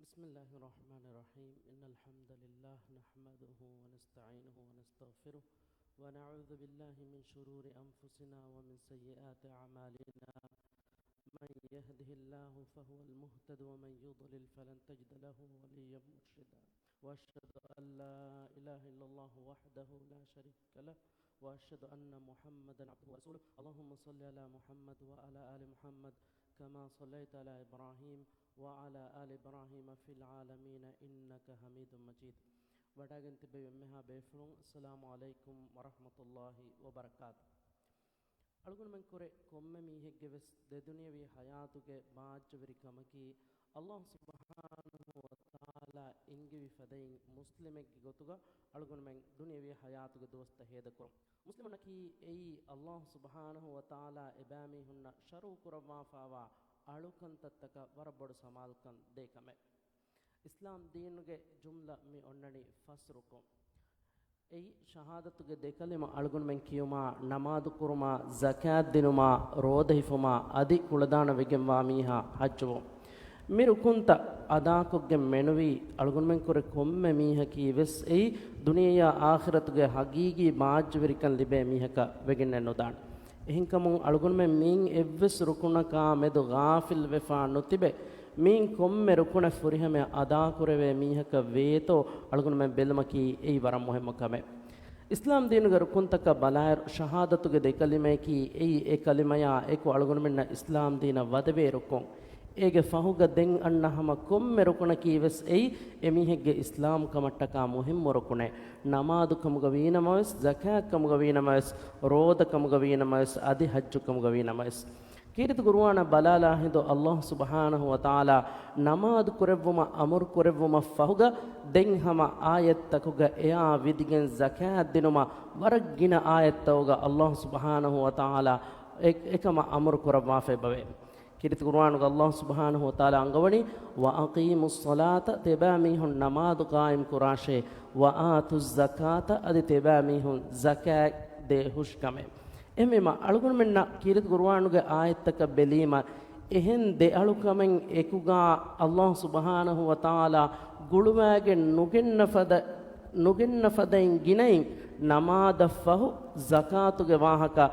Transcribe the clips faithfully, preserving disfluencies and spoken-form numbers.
بسم الله الرحمن الرحيم. إن الحمد لله نحمده ونستعينه ونستغفره، ونعوذ بالله من شرور أنفسنا ومن سيئات أعمالنا. من يهده الله فهو المهتد، ومن يضلل فلن تجد له وليا مرشدا. وأشهد أن لا إله إلا الله وحده لا شريك له، وأشهد أن محمدا عبده ورسوله. اللهم صل على محمد وعلى آل محمد كما صليت على إبراهيم وعلى آل إبراهيم في العالمين إنك حميد مجيد. ވަޑައިގެން ތިއްބެވި އެންމެހާ ބޭފުޅުން، އައްސަލާމު ޢަލައިކުމް ވަރަޙްމަތުﷲި ވަބަރަކާތު. އަޅުގަނޑުމެން ކުރެ ކޮންމެ މީހެއްގެ ވެސް ދެދުނިޔެވީ ޙަޔާތުގެ ބާއްޖަވެރި ކަމަކީ، ﷲ ސުބްޙާނަހޫ ވަތަޢާލާ އެންގެވި ފަދައިން މުސްލިމެއްގެ ގޮތުގަ އަޅުގަނޑުމެން ދުނިޔެވީ ޙަޔާތުގެ ދުވަސްތައް ހޭދަކުރުން. މުސްލިމުންނަކީ އެއީ ﷲ ސުބްޙާނަހޫ ވަތަޢާލާ އެބައިމީހުންނަށް ޝަރުޢު ކުރައްވާފައިވާ އަޅުކަންތައްތަކަށް ވަރަށް ބޮޑު ސަމާލުކަން ދޭ ކަމެއް. އިސްލާމް ދީނުގެ ޖުމްލަ މި އޮންނަނީ ފަސް ރުކުން. އެއީ، ޝަހާދަތުގެ ދެކަލިމަ އަޅުގަނޑުމެން ކިޔުމާ، ނަމާދު ކުރުމާ، ޒަކާތް ދިނުމާ، ރޯދަ ހިފުމާ، އަދި ކުޅަދާނަ ވެގެންވާ މީހާ ޙައްޖުވުން. މި ރުކުންތައް އަދާކޮށްގެން މެނުވީ، އަޅުގަނޑުމެން ކުރެ ކޮންމެ މީހަކީ ވެސް އެއީ، ދުނިޔެއާ އާޚިރަތުގެ ހަގީގީ ބާއްޖަވެރިކަން ލިބޭ މީހަކަށް ވެގެންނެއް ނުދާނެ. އެހެންކަމުން އަޅުގަނޑުމެން މިއިން އެއްވެސް ރުކުނަކާ މެދު ޣާފިލް ވެފާ ނުތިބެ، މިއިން ކޮންމެ ރުކުނެއް ފުރިހަމަޔަށް އަދާކުރެވޭ މީހަކަށް ވޭތޯ އަޅުގަނޑުމެން ބެލުމަކީ އެއީ ވަރަށް މުހިއްމު ކަމެއް. އިސްލާމް ދީނުގެ ރުކުންތަކަށް ބަލާއިރު، ޝަހާދަތުގެ ދެކަލިމަޔަކީ އެއީ، އެ ކަލިމަޔާ އެކު އަޅުގަނޑުމެންނަށް އިސްލާމް ދީނަށް ވަދެވޭ ރުކުން. އޭގެ ފަހުގަ ދެން އަންނަ ހަމަ ކޮންމެ ރުކުނަކީ ވެސް އެއީ، އެމީހެއްގެ އިސްލާމް ކަމަށްޓަކާ މުހިއްމު ރުކުނެއް. ނަމާދު ކަމުގަ ވީނަމަވެސް، ޒަކާތް ކަމުގަ ވީނަމަވެސް، ރޯދަ ކަމުގަ ވީނަމަވެސް، އަދި ޙައްޖު ކަމުގަ ވީނަމަވެސް. ކީރިތި ޤުރުއާނަށް ބަލާލާ ހިނދު ﷲ ސުބްޙާނަހޫ ވަތަޢާލާ ނަމާދު ކުރެއްވުމަށް އަމުރު ކުރެއްވުމަށް ފަހުގަ ދެން ހަމަ އާޔަތްތަކުގަ އެއާ ވިދިގެން ޒަކާތް ދިނުމަށް ވަރަށް ގިނަ އާޔަތްތަކުގަ ﷲ ސުބްޙާނަހޫ ވަތަޢާލާ އެ-، އެކަމަށް އަމުރު ކުރައްވާފައި ބަވޭ. ކީރިތި ޤުރުއާނުގަ ﷲ ސުބްޙާނަހޫ ވަތަޢާލާ އަންގަވަނީ، "وأقيموا الصلاة"، ތިބާމީހުން ނަމާދު ޤާއިމް ކުރާށޭ، "وآتوا الزكاة"، އަދި ތިބާމީހުން ޒަކާތް ދޭ ހުށިކަމެއް. އެހެންވީމަ، އަޅުގަނޑުމެންނަށް ކީރިތި ޤުރުއާނުގެ އާޔަތްތަކަށް ބެލީމަ، އެހެން ދެއަޅުކަމެއް އެކުގަ ﷲ ސުބްޙާނަހޫ ވަތަޢާލާ ގުޅުވައިގެން ނުގެންނަ ފަދަ-، ނުގެންނަ ފަދައިން ގިނައިން ނަމާދަށް ފަހު ޒަކާތުގެ ވާހަކަ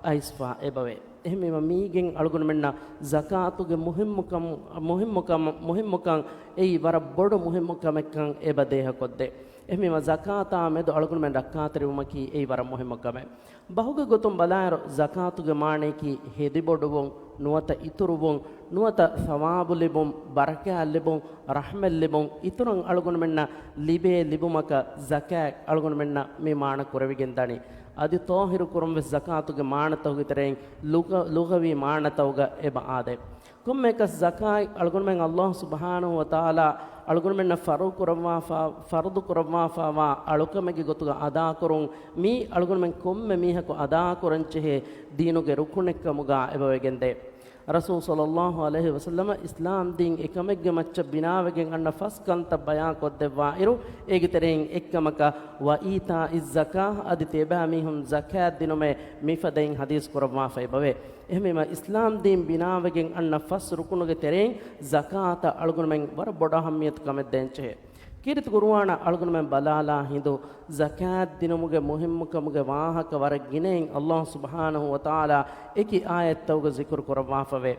އައިސްފާ އެބަވޭ. އެހެންވީމަ، މީގެން އަޅުގަނޑުމެންނަށް ޒަކާތުގެ މުހިއްމުކަމު-، މުހިއްމުކަމު-، މުހިއްމުކަން، އެއީ ވަރަށް ބޮޑު މުހިއްމު ކަމެއްކަން އެބަ ދޭހަކޮށްދޭ. އެހެންވީމަ، ޒަކާތާ މެދު އަޅުގަނޑުމެން ރައްކާތެރިވުމަކީ އެއީ ވަރަށް މުހިއްމު ކަމެއް. ބަހުގެ ގޮތުން ބަލާއިރު، ޒަކާތުގެ މާނަޔަކީ ހެދިބޮޑުވުން، ނުވަތަ އިތުރުވުން، ނުވަތަ ސަވާބު ލިބުން، ބަރަކާތް ލިބުން، ރަޙްމަތް ލިބުން، އިތުރަށް އަޅުގަނޑުމެންނަށް ލިބޭ ލިބުމަކަށް ޒަކާތް އަޅުގަނޑުމެންނަށް މި މާނަ ކުރެވިގެން ދަނީ. އަދި ޠާހިރު ކުރުން ވެސް ޒަކާތުގެ މާނަތަކުގެ ތެރެއިން ލުޣަ-، ލުޣަވީ މާނަތަކުގަ އެބަ އާދޭ. ކޮންމެއަކަސް ޒަކާތް އަޅުގަނޑުމެން ﷲ ސުބްޙާނަހޫ ވަތަޢާލާ އަޅުގަނޑުމެންނަށް ފަރުޟު ކުރައްވާފަ-، ފަރުޟު ކުރައްވާފައިވާ އަޅުކަމެއްގެ ގޮތުގަ އަދާކުރުން، މީ އަޅުގަނޑުމެން ކޮންމެ މީހަކު އަދާކުރަންޖެހޭ ދީނުގެ ރުކުނެއްކަމުގަ އެބަވެގެންދޭ. ރަސޫލު ޞައްލައްލާހު ޢަލައިހި ވަސައްލަމަ އިސްލާމް ދީން އެކަމެއްގެ މައްޗަށް ބިނާވެގެން އަންނަ ފަސް ކަންތައް ބަޔާންކޮށްދެއްވާ އިރު، އޭގެ ތެރެއިން އެއްކަމަކަށް، "وإيتاء الزكاة"، އަދި ތިޔަބައިމީހުން ޒަކާތް ދިނުމޭ މިފަދައިން ޙަދީޘް ކުރައްވާފައި ބަވޭ. އެހެންވީމަ، އިސްލާމް ދީން ބިނާވެގެން އަންނަ ފަސް ރުކުނުގެ ތެރެއިން ޒަކާތަށް އަޅުގަނޑުމެން ވަރަށް ބޮޑަށް އަހައްމިޔަތު ކަމެއް ދޭންޖެހޭ. ކީރިތި ޤުރުއާނަށް އަޅުގަނޑުމެން ބަލާލާ ހިނދު، ޒަކާތް ދިނުމުގެ މުހިއްމުކަމުގެ ވާހަކަ ވަރަށް ގިނައިން ﷲ ސުބްޙާނަހޫ ވަތަޢާލާ އެކި އާޔަތްތަކުގަ ޒިކުރު ކުރައްވާފަވޭ.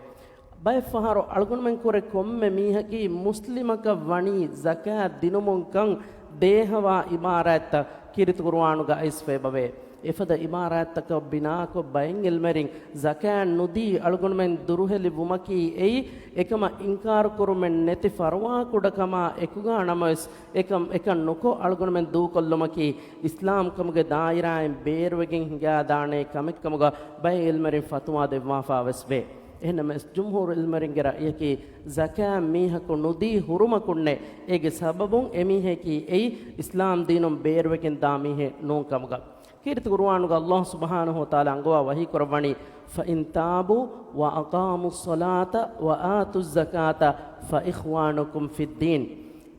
ބައެއްފަހަރު އަޅުގަނޑުމެން ކުރެ ކޮންމެ މީހަކީ މުސްލިމަކަށް ވަނީ ޒަކާތް ދިނުމުން ކަން ދޭހަވާ އިބާރާތްތައް ކީރިތި ޤުރުއާނުގަ އައިސްފައި ބަވޭ. އެފަދަ އިބާރާތްތަކަށް ބިނާކޮށް، ބައެއް ޢިލްމުވެރިން ޒަކާތް ނުދީ އަޅުގަނޑުމެން ދުރުހެލި ވުމަކީ އެއީ، އެކަމަށް އިންކާރު ކުރުމެއް ނެތި ފަރުވާ ކުޑަކަމާ އެކުގަ ނަމަވެސް، އެކަން، އެކަން ނުކޮށް އަޅުގަނޑުމެން ދޫކޮށްލުމަކީ އިސްލާމްކަމުގެ ދާއިރާއިން ބޭރުވެގެން ހިނގާދާނޭ ކަމެއްކަމުގަ ބައެއް ޢިލްމުވެރިން ފަތުވާ ދެއްވާފަ ވެސް ވޭ. އެހެންނަމަވެސް، ޖުމްހޫރު ޢިލްމުވެރިންގެ ރައްޔަކީ، ޒަކާތް މީހަކު ނުދީ ހުރުމަކުންނޭ، އޭގެ ސަބަބުން އެމީހަކީ އެއީ އިސްލާމް ދީނުން ބޭރުވެގެން ދާ މީހެއް ނޫން ކަމުގަ. ކީރިތި ޤުރުއާނުގަ ﷲ ސުބްޙާނަހޫ ވަތަޢާލާ އަންގަވާ ވަޙީ ކުރައްވަނީ، "فإن تابوا وأقاموا الصلاة وآتوا الزكاة فإخوانكم في الدين."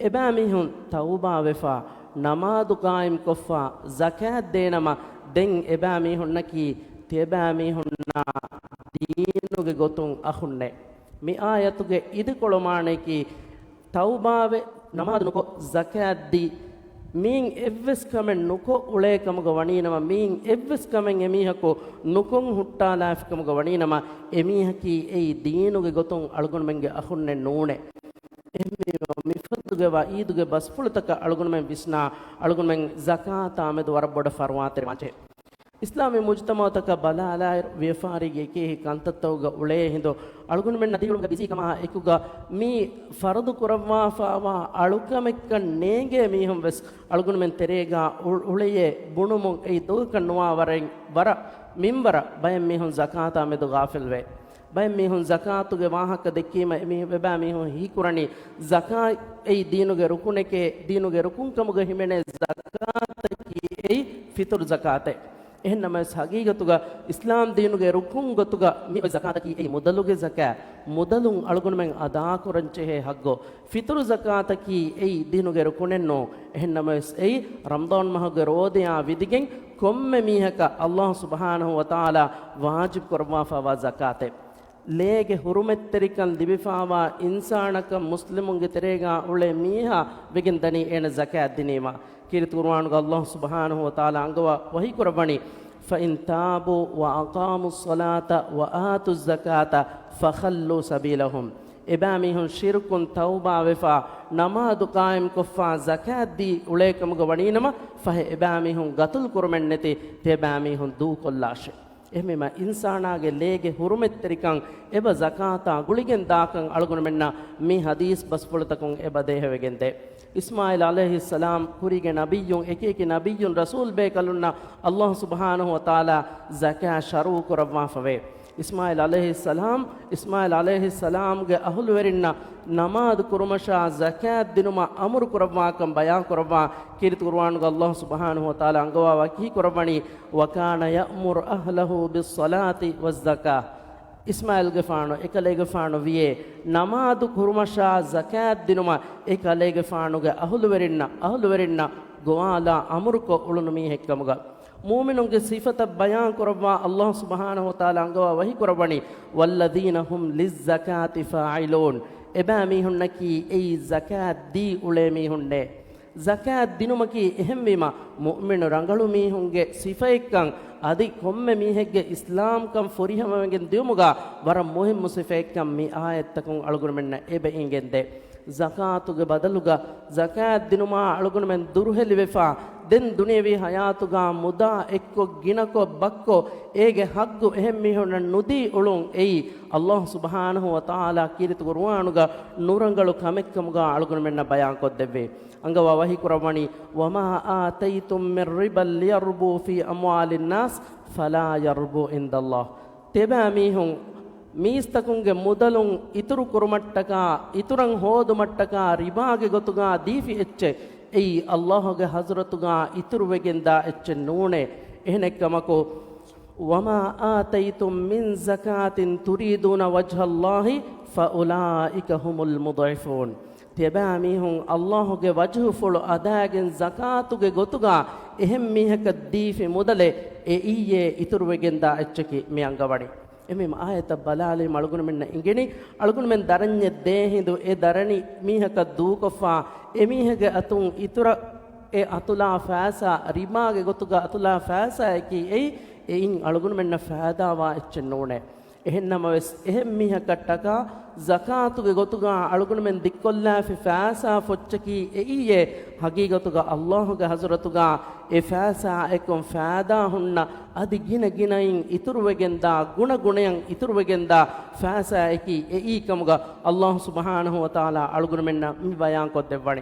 އެބައިމީހުން ތައުބާވެފަ، ނަމާދު ޤާއިމްކޮށްފަ، ޒަކާތް ދޭނަމަ، ދެން އެބައިމީހުންނަކީ ތިޔަބައިމީހުންނާ ދީނުގެ ގޮތުން އަޚުންނޭ. މި އާޔަތުގެ އިދިކޮޅު މާނަޔަކީ، ތައުބާވެ، ނަމާދު ނުކޮށް، ޒަކާތް ދީ، މީން އެއްވެސް ކަމެއް ނުކޮށް އުޅޭ ކަމުގަ ވަނީނަމަ، މީން އެއްވެސް ކަމެއް އެމީހަކު ނުކޮށް ހުއްޓާލާފި ކަމުގަ ވަނީނަމަ، އެމީހަކީ އެއީ ދީނުގެ ގޮތުން އަޅުގަނޑުމެންގެ އަޚުންނެއް ނޫނޭ. އެހެންވީމަ، މިފަދަ ވައީދުގެ ބަސްފުޅުތަކަށް އަޅުގަނޑުމެން ވިސްނާ، އަޅުގަނޑުމެން ޒަކާތާ މެދު ވަރަށް ބޮޑަށް ފަރުވާތެރިވާންޖެހޭ. އިސްލާމީ މުޖުތަމަޢުތަކަށް ބަލާލާއިރު، ވިޔަފާރީގެ އެކި އެކި ކަންތައްތަކުގަ އުޅޭ ހިނދު، އަޅުގަނޑުމެންނަށް ދީނުގެ ބިޒީކަމާ އެކުގަ މި ފަރުޟު ކުރައްވާފާވާ އަޅުކަމެއްކަން ނޭނގޭ މީހުން ވެސް އަޅުގަނޑުމެން ތެރޭގަ އު-، އުޅެޔޭ ބުނުމުން އެއީ ދޮގަކަށް ނުވާ ވަރެއް، ވަރަށް މިންވަރަށް ބައެއް މީހުން ޒަކާތާ މެދު ޣާފިލްވޭ. ބައެއް މީހުން ޒަކާތުގެ ވާހަކަ ދެއްކީމަ، އެމީހު-، އެބައިމީހުން ހީކުރަނީ، ޒަކާތް އެއީ ދީނުގެ ރުކުނެކޭ، ދީނުގެ ރުކުންކަމުގަ ހިމެނޭ ޒަކާތަކީ އެއީ ފިތުރު ޒަކާތެއް. އެހެންނަމަވެސް، ހަގީގަތުގަ އިސްލާމް ދީނުގެ ރުކުން ގޮތުގަ މި އޮތް ޒަކާތަކީ އެއީ މުދަލުގެ ޒަކާތް. މުދަލުން އަޅުގަނޑުމެން އަދާކުރަންޖެހޭ ހައްގު. ފިތުރު ޒަކާތަކީ އެއީ ދީނުގެ ރުކުނެއް ނޫން. އެހެންނަމަވެސް، އެއީ ރަމަޟާން މަހުގެ ރޯދަޔާ ވިދިގެން ކޮންމެ މީހަކަށް ﷲ ސުބްޙާނަހޫ ވަތަޢާލާ ވާޖިބު ކުރައްވާފާވާ ޒަކާތެއް. ލޭގެ ހުރުމަތްތެރިކަން ލިބިފާވާ އިންސާނަކަށް މުސްލިމުންގެ ތެރޭގާ އުޅޭ މީހާ ވެގެން ދަނީ އޭނަ ޒަކާތް ދިނީމަ. ކީރިތި ޤުރުއާނުގަ ﷲ ސުބްޙާނަހޫ ވަތަޢާލާ އަންގަވާ ވަޙީ ކުރައްވަނީ، فَإِنْ تَابُوا وَأَقَامُوا الصَّلَاةَ وَآتَوُا الزَّكَاةَ فَخَلُّوا سَبِيلَهُمْ. އެބައިމީހުން ޝިރުކުން ތައުބާވެފާ، ނަމާދު ޤާއިމްކޮށްފާ، ޒަކާތް ދީ އުޅޭކަމުގަ ވަނީނަމަ، ފަހެ އެބައިމީހުން ގަތުލު ކުރުމެއްނެތި، ތިޔަބައިމީހުން ދޫކޮށްލާށޭ. އެހެންވީމަ، އިންސާނާގެ ލޭގެ ހުރުމަތްތެރިކަން އެބަ ޒަކާތާ ގުޅިގެން ދާކަން އަޅުގަނޑުމެންނަށް މި ޙަދީޘް ބަސްފުޅުތަކުން އެބަ ދޭހަވެގެންދޭ. އިސްމާޢީލް ޢަލައިހިއްސަލާމް ކުރީގެ ނަބިއްޔުން، އެކި އެކި ނަބިއްޔުން ރަސޫލް ބޭކަލުންނަށް ﷲ ސުބްޙާނަހޫ ވަތަޢާލާ ޒަކާތް ޝަރުޢު ކުރައްވާފަވޭ. އިސްމާޢީލް ޢަލައިހިއްސަލާމް، އިސްމާޢީލް ޢަލައިހިއްސަލާމްގެ އަހުލުވެރިންނަށް ނަމާދު ކުރުމަށާ ޒަކާތް ދިނުމަށް އަމުރު ކުރައްވާކަން ބަޔާން ކުރައްވާ ކީރިތި ޤުރުއާނުގަ ﷲ ސުބްޙާނަހޫ ވަތަޢާލާ އަންގަވާ ވަޙީ ކުރައްވަނީ، وَكَانَ يَأْمُرُ أَهْلَهُ بِالصَّلَاةِ وَالزَّكَاةِ. އިސްމާޢީލްގެފާނު އެކަލޭގެފާނު ވިޔޭ، ނަމާދު ކުރުމަށާ ޒަކާތް ދިނުމަށް އެކަލޭގެފާނުގެ އަހުލުވެރިންނަށް، އަހުލުވެރިންނަށް ގޮވާލާ އަމުރުކޮށް އުޅުނު މީހެއްކަމުގަ. މުއުމިނުންގެ ސިފަތައް ބަޔާން ކުރައްވާ ﷲ ސުބްޙާނަހޫ ވަތަޢާލާ އަންގަވާ ވަޙީ ކުރައްވަނީ، وَالَّذِينَ هُمْ لِلزَّكَاةِ فَاعِلُونَ. އެބައިމީހުންނަކީ އެއީ ޒަކާތް ދީ އުޅޭ މީހުންނޭ. ޒަކާތް ދިނުމަކީ އެހެންވީމަ، މުއުމިނު ރަނގަޅު މީހުންގެ ސިފައެއްކަން، އަދި ކޮންމެ މީހެއްގެ އިސްލާމްކަން ފުރިހަމަވެގެން ދިއުމުގަ ވަރަށް މުހިއްމު ސިފައެއްކަން މި އާޔަތްތަކުން އަޅުގަނޑުމެންނަށް އެބަ އެނގެންދޭ. ޒަކާތުގެ ބަދަލުގަ ޒަކާތް ދިނުމާ އަޅުގަނޑުމެން ދުރުހެލިވެފާ، ދެން ދުނިޔެވީ ޙަޔާތުގަ މުދާ އެއްކޮށް، ގިނަކޮށް، ބައްކޮށް، އޭގެ ހައްގު އެހެން މީހުންނަށް ނުދީ އުޅުން އެއީ، ﷲ ސުބްޙާނަހޫ ވަތަޢާލާ ކީރިތި ޤުރުއާނުގަ ނުރަނގަޅު ކަމެއްކަމުގަ އަޅުގަނޑުމެންނަށް ބަޔާންކޮށްދެއްވޭ. އަންގަވާ ވަޙީ ކުރައްވަނީ، وَمَا آتَيْتُمْ مِنْ رِبًا لِيَرْبُوَ فِي أَمْوَالِ النَّاسِ فَلَا يَرْبُو عِنْدَ اللَّهِ. ތިޔަބައިމީހުން މީސްތަކުންގެ މުދަލުން އިތުރު ކުރުމަށްޓަކާ، އިތުރަށް ހޯދުމަށްޓަކާ ރިބާގެ ގޮތުގަ ދީފި އެއްޗެއް، އެއީ ﷲގެ ޙަޟްރަތުގަ އިތުރުވެގެންދާ އެއްޗެއް ނޫނޭ. އެހެނެއްކަމަކު، وَمَا آتَيْتُمْ مِنْ زَكَاةٍ تُرِيدُونَ وَجْهَ اللَّهِ فَأُولَٰئِكَ هُمُ الْمُضْعِفُونَ. ތިޔަބައިމީހުން ﷲގެ ވަޖްހުފުޅު އަދާގެން ޒަކާތުގެ ގޮތުގަ އެހެން މީހަކަށް ދީފި މުދަލެއް އެއީއޭ އިތުރުވެގެންދާ އެއްޗަކީ މި އަންގަވަނީ. އެމީ އާޔަތަށް ބަލާލީމަ އަޅުގަނޑުމެންނަށް އެނގެނީ، އަޅުގަނޑުމެން ދަރަންޏެއް ދޭ ހިނދު އެ ދަރަނި މީހަކަށް ދޫކޮށްފާ، އެމީހެއްގެ އަތުން އިތުރަށް އެ އަތުލާ ފައިސާ ރިބާގެ ގޮތުގަ އަތުލާ ފައިސާއަކީ އެއީ، އެއިން އަޅުގަނޑުމެންނަށް ފައިދާވާ އެއްޗެއް ނޫނޭ. އެހެންނަމަވެސް، އެހެން މީހަކަށްޓަކާ ޒަކާތުގެ ގޮތުގަ އަޅުގަނޑުމެން ދިއްކޮށްލާފި ފައިސާ ފޮއްޗަކީ އެއީއޭ، ހަގީގަތުގަ ﷲގެ ޙަޟްރަތުގަ އެ ފައިސާއާއެކު ފައިދާ ހުންނަ، އަދި ގިނަ ގިނައިން އިތުރުވެގެންދާ، ގުނަގުނައިން އިތުރުވެގެންދާ ފައިސާއަކީ އެއީ ކަމުގަ ﷲ ސުބްޙާނަހޫ ވަތަޢާލާ އަޅުގަނޑުމެންނަށް މި ބަޔާންކޮށްދެއްވަނީ.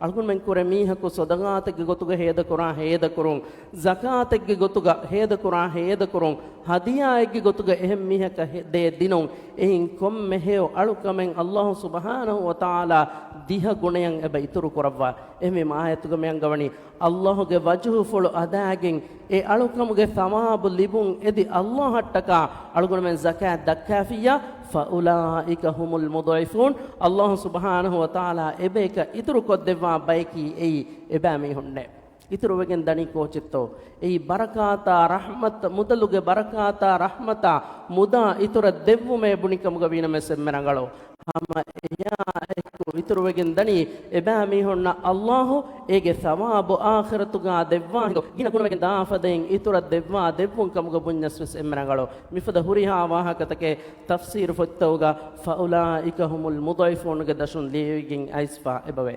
އަޅުގަނޑުމެން ކުރެ މީހަކު ޞަދަޤާތެއްގެ ގޮތުގަ ހޭދަކުރާ ހޭދަކުރުން، ޒަކާތެއްގެ ގޮތުގަ ހޭދަކުރާ ހޭދަކުރުން، ހަދިޔާއެއްގެ ގޮތުގަ އެހެން މީހަކަށް ހެ-، ދޭ ދިނުން، އެއިން ކޮންމެ ހެޔޮ އަޅުކަމެއް ﷲ ސުބްޙާނަހޫ ވަތަޢާލާ ދިހަ ގުނަޔަށް އެބަ އިތުރު ކުރައްވާ. އެހެންވީމަ އާޔަތުގަ މި އަންގަވަނީ، ﷲގެ ވަޖްހުފުޅު އަދާގެން އެ އަޅުކަމުގެ ޘަވާބު ލިބުން އެދި ﷲއަށްޓަކާ އަޅުގަނޑުމެން ޒަކާތް ދައްކާފިއްޔާ، فَأُولَٰئِكَ هُمُ الْمُضْعِفُونَ، ﷲ ސުބްޙާނަހޫ ވަތަޢާލާ އެބަޔަކަށް އިތުރުކޮށްދެއްވާ ބަޔަކީ އެއީ އެބައިމީހުންނޭ. އިތުރުވެގެން ދަނީ ކޯޗެއްތޯ؟ އެއީ ބަރަކާތާ ރަޙްމަތް، މުދަލުގެ ބަރަކާތާ ރަޙްމަތާ މުދާ އިތުރަށް ދެއްވުމޭ ބުނިކަމުގަ ވީނަމަވެސް އެންމެ ރަނގަޅު. ހަމަ އެޔާއެކު އިތުރުވެގެން ދަނީ، އެބައިމީހުންނަށް ﷲ އޭގެ ޘަވާބު އާޚިރަތުގާ ދެއްވާ ހިނދު ގިނަ ގުނަވެގެން ދާ ފަދައިން އިތުރަށް ދެއްވާ ދެއްވުން ކަމުގަ ބުންޏަސް ވެސް އެންމެ ރަނގަޅު. މިފަދަ ހުރިހާ ވާހަކަތަކެއް ތަފްސީރު ފޮތްތަކުގަ فَأُولَٰئِكَ هُمُ الْمُضْعِفُونَ ގެ ދަށުން ލިޔެވިގެން އައިސްފަ އެބަވޭ.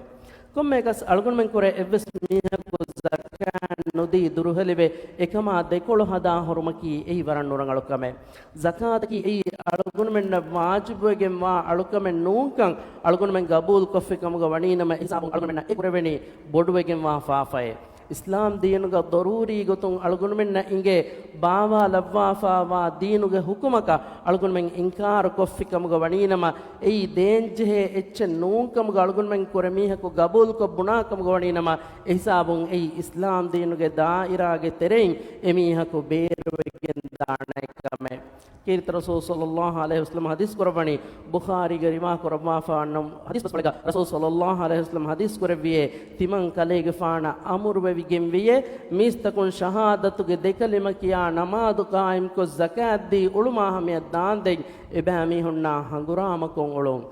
ކޮންމެއަކަސް އަޅުގަނޑުމެން ކުރެ އެއްވެސް މީހަކު ޒަކާތް ނުދީ ދުރުހެލިވެ، އެކަމާ ދެކޮޅު ހަދާ ހުރުމަކީ އެއީ ވަރަށް ނުރަނގަޅު ކަމެއް. ޒަކާތަކީ އެއީ އަޅުގަނޑުމެންނަށް ވާޖިބުވެގެންވާ އަޅުކަމެއް ނޫންކަން އަޅުގަނޑުމެން ގަބޫލުކޮށްފި ކަމުގަ ވަނީނަމަ، އެހިސާބުން އަޅުގަނޑުމެންނަށް އެ ކުރެވެނީ ބޮޑުވެގެންވާ ފާފައެއް. އިސްލާމް ދީނުގަ ޟަރޫރީ ގޮތުން އަޅުގަނޑުމެންނަށް އިނގޭ ބާވާލައްވާފާވާ ދީނުގެ ޙުކުމަކަށް އަޅުގަނޑުމެން އިންކާރު ކޮށްފި ކަމުގަ ވަނީނަމަ، އެއީ ދޭންޖެހޭ އެއްޗެއް ނޫން ކަމުގަ އަޅުގަނޑުމެން ކުރެ މީހަކު ގަބޫލުކޮށް ބުނާ ކަމުގަ ވަނީނަމަ، އެހިސާބުން އެއީ އިސްލާމް ދީނުގެ ދާއިރާގެ ތެރެއިން އެމީހަކު ބޭރުވެގެން ދާނެ ކަމެއް. ކީރިތި ރަސޫލު ޞައްލައްލާހު ޢަލައިހި ވަސައްލަމަ ޙަދީޘް ކުރައްވަނީ، ބުޚާރީގެ ރިވާ ކުރައްވާފާނަމަ، ޙަދީޘް ބަސްފުޅެއްގަ ރަސޫލު ޞައްލައްލާހު ޢަލައިހި ވަސައްލަމަ ޙަދީޘް ކުރެއްވިއޭ، ތިމަން ކަލޭގެފާނަށް އަމުރުވެވިގެންވިއޭ، މީސްތަކުން ޝަހާދަތުގެ ދެކަލިމަ ކިޔާ ނަމާދު ޤާއިމްކޮށް ޒަކާތްދީ އުޅުމާ ހަމަޔަށް ދާންދެން އެބައިމީހުންނާ ހަނގުރާމަކޮށް އުޅުން.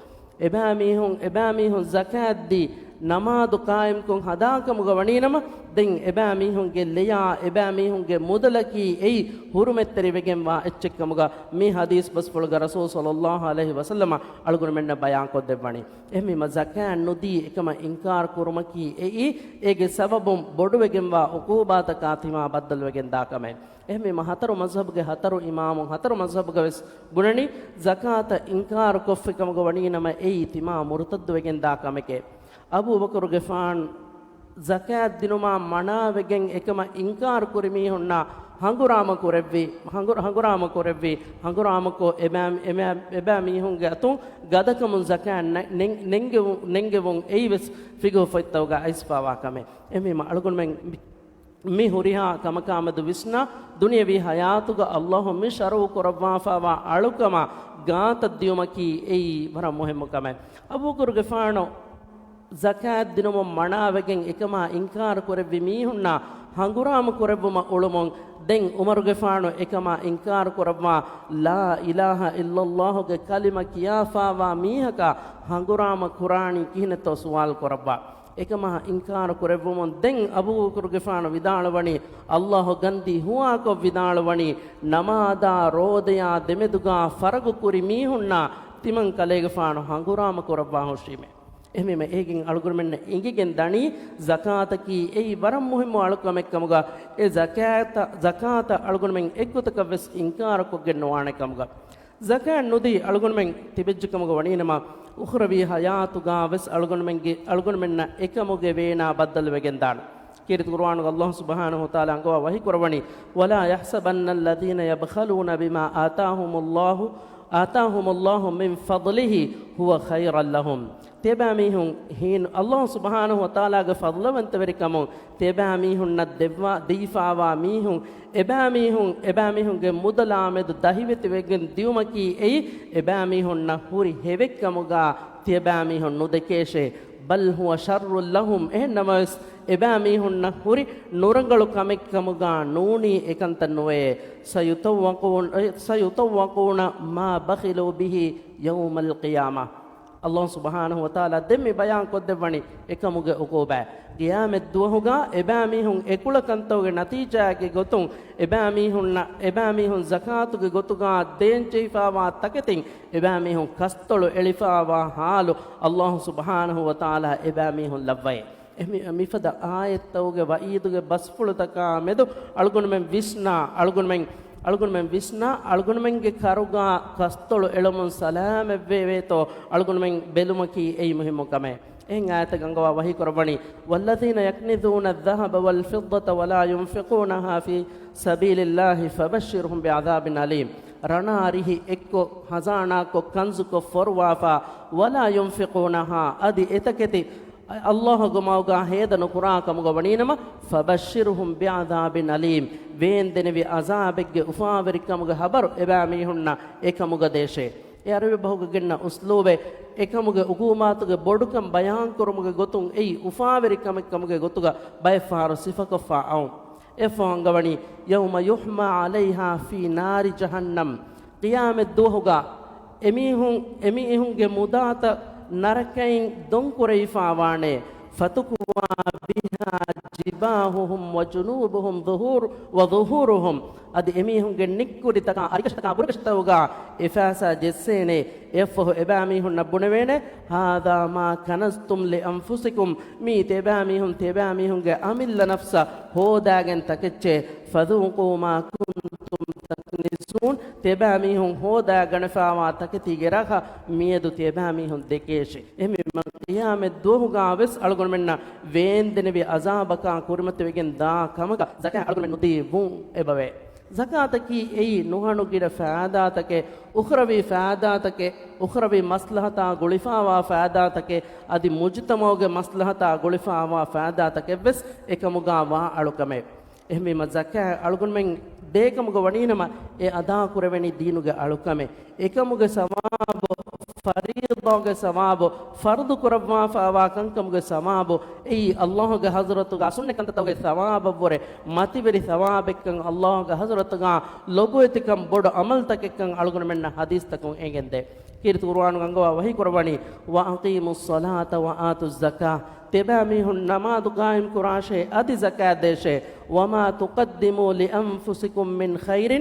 އެބައިމީހުން، އެބައިމީހުން ޒަކާތްދީ، ނަމާދު ޤާއިމްކޮށް ހަދާކަމުގަ ވަނީނަމަ، ދެން އެބައިމީހުންގެ ލެޔާ، އެބައިމީހުންގެ މުދަލަކީ އެއީ ހުރުމަތްތެރިވެގެންވާ އެއްޗެއްކަމުގަ މި ޙަދީޘް ބަސްފުޅުގަ ރަސޫލު ޞައްލައްލާހު ޢަލައިހި ވަސައްލަމަ އަޅުގަނޑުމެންނަށް ބަޔާންކޮށްދެއްވަނީ. އެހެންވީމަ ޒަކާތް ނުދީ އެކަމަށް އިންކާރު ކުރުމަކީ އެއީ، އޭގެ ސަބަބުން ބޮޑުވެގެންވާ ޢުޤޫބާތަކާ ތިމާ ބައްދަލުވެގެން ދާ ކަމެއް. އެހެންވީމަ ހަތަރު މަޒްހަބުގެ ހަތަރު އިމާމުން ހަތަރު މަޒްހަބުގަ ވެސް ބުނަނީ، ޒަކާތަށް އިންކާރު ކޮށްފި ކަމުގަ ވަނީނަމަ އެއީ ތިމާ މުރުތައްދުވެގެން ދާ ކަމެކޭ. އަބޫބަކުރުގެފާނު ޒަކާތް ދިނުމާ މަނާވެގެން އެކަމަށް އިންކާރު ކުރި މީހުންނާ ހަނގުރާމަ ކުރެއްވި، ހަނގު-، ހަނގުރާމަ ކުރެއްވި، ހަނގުރާމަކޮށް އެބައި-، އެބައި-، އެބައިމީހުންގެ އަތުން ގަދަކަމުން ޒަކާތް ނެ-، ނެން-، ނެންގެވު-، ނެންގެވުން އެއީ ވެސް ފިޤުހު ފޮތްތަކުގަ އައިސްފާވާ ކަމެއް. އެހެންވީމަ އަޅުގަނޑުމެން މި މި ހުރިހާ ކަމަކާމެދު ވިސްނާ، ދުނިޔަވީ ޙަޔާތުގަ ﷲ މި ޝަރުޢު ކުރައްވާފާވާ އަޅުކަމާ ގާތަށް ދިޔުމަކީ އެއީ ވަރަށް މުހިއްމު ކަމެއް. އަބޫބަކުރުގެފާނު ޒަކާތް ދިނުމުން މަނާވެގެން އެކަމާ އިންކާރު ކުރެއްވި މީހުންނާ ހަނގުރާމަ ކުރެއްވުމަށް އުޅުމުން، ދެން ޢުމަރުގެފާނު އެކަމާ އިންކާރު ކުރައްވާ، ލާ އިލާހަ އިއްލައްލާހުގެ ކަލިމަ ކިޔާފާވާ މީހަކާ ހަނގުރާމަ ކުރާނީ ކިހިނެއްތޯ ސުވާލު ކުރައްވާ. އެކަމާ އިންކާރު ކުރެއްވުމުން ދެން އަބޫބަކުރުގެފާނު ވިދާޅުވަނީ، ﷲ ގަންދީ ހުވާކޮށް ވިދާޅުވަނީ، ނަމާދާ ރޯދަޔާ ދެމެދުގާ ފަރަގު ކުރި މީހުންނާ ތިމަން ކަލޭގެފާނު ހަނގުރާމަ ކުރައްވާ ހުށީމޭ. އެހެންވީމަ އޭގެން އަޅުގަނޑުމެންނަށް އެނގިގެން ދަނީ، ޒަކާތަކީ އެއީ ވަރަށް މުހިއްމު އަޅުކަމެއްކަމުގަ، އެ ޒަކާތަށް، ޒަކާތަށް އަޅުގަނޑުމެން އެއްގޮތަކަށް ވެސް އިންކާރުކޮށްގެން ނުވާނެ ކަމުގަ. ޒަކާތް ނުދީ އަޅުގަނޑުމެން ތިބެއްޖެ ކަމުގަ ވަނީނަމަ، އުޚްރަވީ ޙަޔާތުގާ ވެސް އަޅުގަނޑުމެންގެ، އަޅުގަނޑުމެންނަށް އެކަމުގެ ވޭނާ ބައްދަލުވެގެން ދާނެ. ކީރިތި ޤުރުއާނުގަ ﷲ ސުބްޙާނަހޫ ވަތަޢާލާ އަންގަވާ ވަޙީ ކުރައްވަނީ، وَلَا يَحْسَبَنَّ الَّذِينَ يَبْخَلُونَ بِمَا آتَاهُمُ اللَّهُ، آتَاهُمُ اللَّهُ مِنْ فَضْلِهِ هُوَ خَيْرًا لَهُمْ. ތިޔަބައިމީހުން ހީނު، ﷲ ސުބްޙާނަހޫ ވަތަޢާލާގެ ފަޟްލުވަންތަވެރިކަމުން ތިޔަބައިމީހުންނަށް ދެއްވާ، ދީފާވާ މީހުން، އެބައިމީހުން، އެބައިމީހުންގެ މުދަލާމެދު ދަހިވެތިވެގެން ދިޔުމަކީ އެއީ، އެބައިމީހުންނަށް ހުރި ހެވެއްކަމުގާ ތިޔަބައިމީހުން ނުދެކޭށޭ. بَلْ هُوَ شَرٌّ لَهُمْ، އެހެންނަމަވެސް، އެބައިމީހުންނަށް ހުރި ނުރަނގަޅު ކަމެއްކަމުގާ ނޫނީ އެކަންތައް ނުވެޔޭ. سَيُطَوَّقُونَ، سَيُطَوَّقُونَ مَا بَخِلُوا بِهِ يَوْمَ الْقِيَامَةِ. ﷲ ސުބްޙާނަހޫ ވަތަޢާލާ ދެން މި ބަޔާން ކޮށްދެއްވަނީ އެކަމުގެ ޢުޤޫބާތް. ޤިޔާމަތް ދުވަހުގާ އެބައިމީހުން އެކުޅަ ކަންތަކުގެ ނަތީޖާއެއްގެ ގޮތުން އެބައިމީހުންނަށް، އެބައިމީހުން ޒަކާތުގެ ގޮތުގާ ދޭން ޖެހިފާވާ ތަކެތިން އެބައިމީހުން ކަސްތޮޅު އެޅިފާވާ ޙާލު ﷲ ސުބްޙާނަހޫ ވަތަޢާލާ އެބައިމީހުން ލައްވައޭ. އެ މި-، މިފަދަ އާޔަތްތަކުގެ ވަޢީދުގެ ބަސްފުޅުތަކާ މެދު އަޅުގަނޑުމެން ވިސްނާ، އަޅުގަނޑުމެން، އަޅުގަނޑުމެން ވިސްނާ، އަޅުގަނޑުމެންގެ ކަރުގާ ކަސްތޮޅު އެޅުމުން ސަލާމަތްވެވޭތޯ އަޅުގަނޑުމެން ބެލުމަކީ އެއީ މުހިއްމު ކަމެއް. އެހެން އާޔަތެއް އަންގަވާ ވަޙީ ކުރައްވަނީ، وَالَّذِينَ يَكْنِزُونَ الذَّهَبَ وَالْفِضَّةَ وَلَا يُنْفِقُونَهَا فِي سَبِيلِ اللَّهِ فَبَشِّرْهُمْ بِعَذَابٍ أَلِيمٍ. ރަނާ ރިހި އެއްކޮށް، ޚަޒާނާކޮށް، ކަންޒުކޮށް ފޮރުވާފާ، وَلَا يُنْفِقُونَهَا، އަދި އެތަކެތި ﷲގެ މަގުގާ ހޭދަ ނުކުރާ ކަމުގަ ވަނީނަމަ، فَبَشِّرْهُمْ بِعَذَابٍ أَلِيمٍ، ވޭންދެނިވި ޢަޒާބެއްގެ އުފާވެރިކަމުގެ ޚަބަރު އެބައިމީހުންނަށް އެކަމުގަ ދޭށޭ. އެ ޢަރަބި ބަހުގަ ގެންނަ އުސްލޫބެއް، އެކަމުގެ ޢުޤޫބާތުގެ ބޮޑުކަން ބަޔާންކުރުމުގެ ގޮތުން އެއީ އުފާވެރި ކަމެއް ކަމުގެ ގޮތުގަ ބައެއް ފަހަރު ސިފަކޮށްފާ އައުން. އެއަށްފަހު އަންގަވަނީ، يَوْمَ يُحْمَىٰ عَلَيْهَا فِي نَارِ جَهَنَّمَ. ޤިޔާމަތް ދުވަހުގަ އެމީހުން، އެމީހުންގެ މުދާތައް ނަރަކައިން ދޮންކުރެވިފާވާނެ. فتكوى بها جباههم وجنوبهم ظهور، وظهورهم. އަދި އެމީހުންގެ ނިއްކުރިތަކާ، އަރިކަށިތަކާ، ބުރަކަށިތަކުގާ އެފާސާ ޖެއްސޭނެ. އެއަށްފަހު އެބައިމީހުންނަށް ބުނެވޭނެ، هذا ما كنزتم لأنفسكم. މީ ތިޔަބައިމީހުން، ތިޔަބައިމީހުންގެ އަމިއްލަ ނަފްސަށް ހޯދާގެން ތަކެއްޗޭ. فذوقوا ما كنتم تكنزون. ތިޔަބައިމީހުން ހޯދާގަނެފާވާ ތަކެތީގެ ރަހަ މިއަދު ތިޔަބައިމީހުން ދެކޭށޭ. އެހެންވީމަ ޤިޔާމަތް ދުވަހުގާ ވެސް އަޅުގަނޑުމެންނަށް ވޭންދެނިވި ޢަޒާބަކާ ކުރިމަތިވެގެން ދާ ކަމަކަށް ޒަކާތް އަޅުގަނޑުމެން ނުދީ ވުން އެބަވޭ. ޒަކާތަކީ އެއީ ނުހަނުގިނަ ފައިދާތަކެއް، އުޚްރަވީ ފައިދާތަކެއް، އުޚްރަވީ މަސްލަހަތާ ގުޅިފާވާ ފައިދާތަކެއް، އަދި މުޖުތަމަޢުގެ މަސްލަހަތާ ގުޅިފާވާ ފައިދާތަކެއް ވެސް އެކަމުގާ ވާ އަޅުކަމެއް. އެހެންވީމަ ޒަކާތް އަޅުގަނޑުމެން ދޭކަމުގަ ވަނީނަމަ، އެ އަދާކުރެވެނީ ދީނުގެ އަޅުކަމެއް. އެކަމުގެ ސަވާބު، ފަރީޟާގެ ސަވާބު، ފަރުޟު ކުރައްވާފާވާ ކަންކަމުގެ ސަވާބު، އެއީ އައްލާހުގެ ޙަޟްރަތުގަ ސުންނަތް ކަންތައްތަކުގެ ސަވާބަށްވުރެ މަތިވެރި ސަވާބެއްކަން އައްލާހުގެ ޙަޟްރަތުގަ ލޮބުވެތިކަން ބޮޑު ޢަމަލުތަކެއްކަން އަޅުގަނޑުމެންނަށް ޙަދީޘްތަކުން އެނގެންދޭ. ކީރިތި ޤުރުއާނުގަ އަންގަވާ ވަޙީ ކުރައްވަނީ، وأقيموا الصلاة وآتوا الزكاة. ތިޔަބައިމީހުން ނަމާދު ޤާއިމް ކުރާށޭ، އަދި ޒަކާތް ދޭށޭ. وما تقدموا لأنفسكم من خير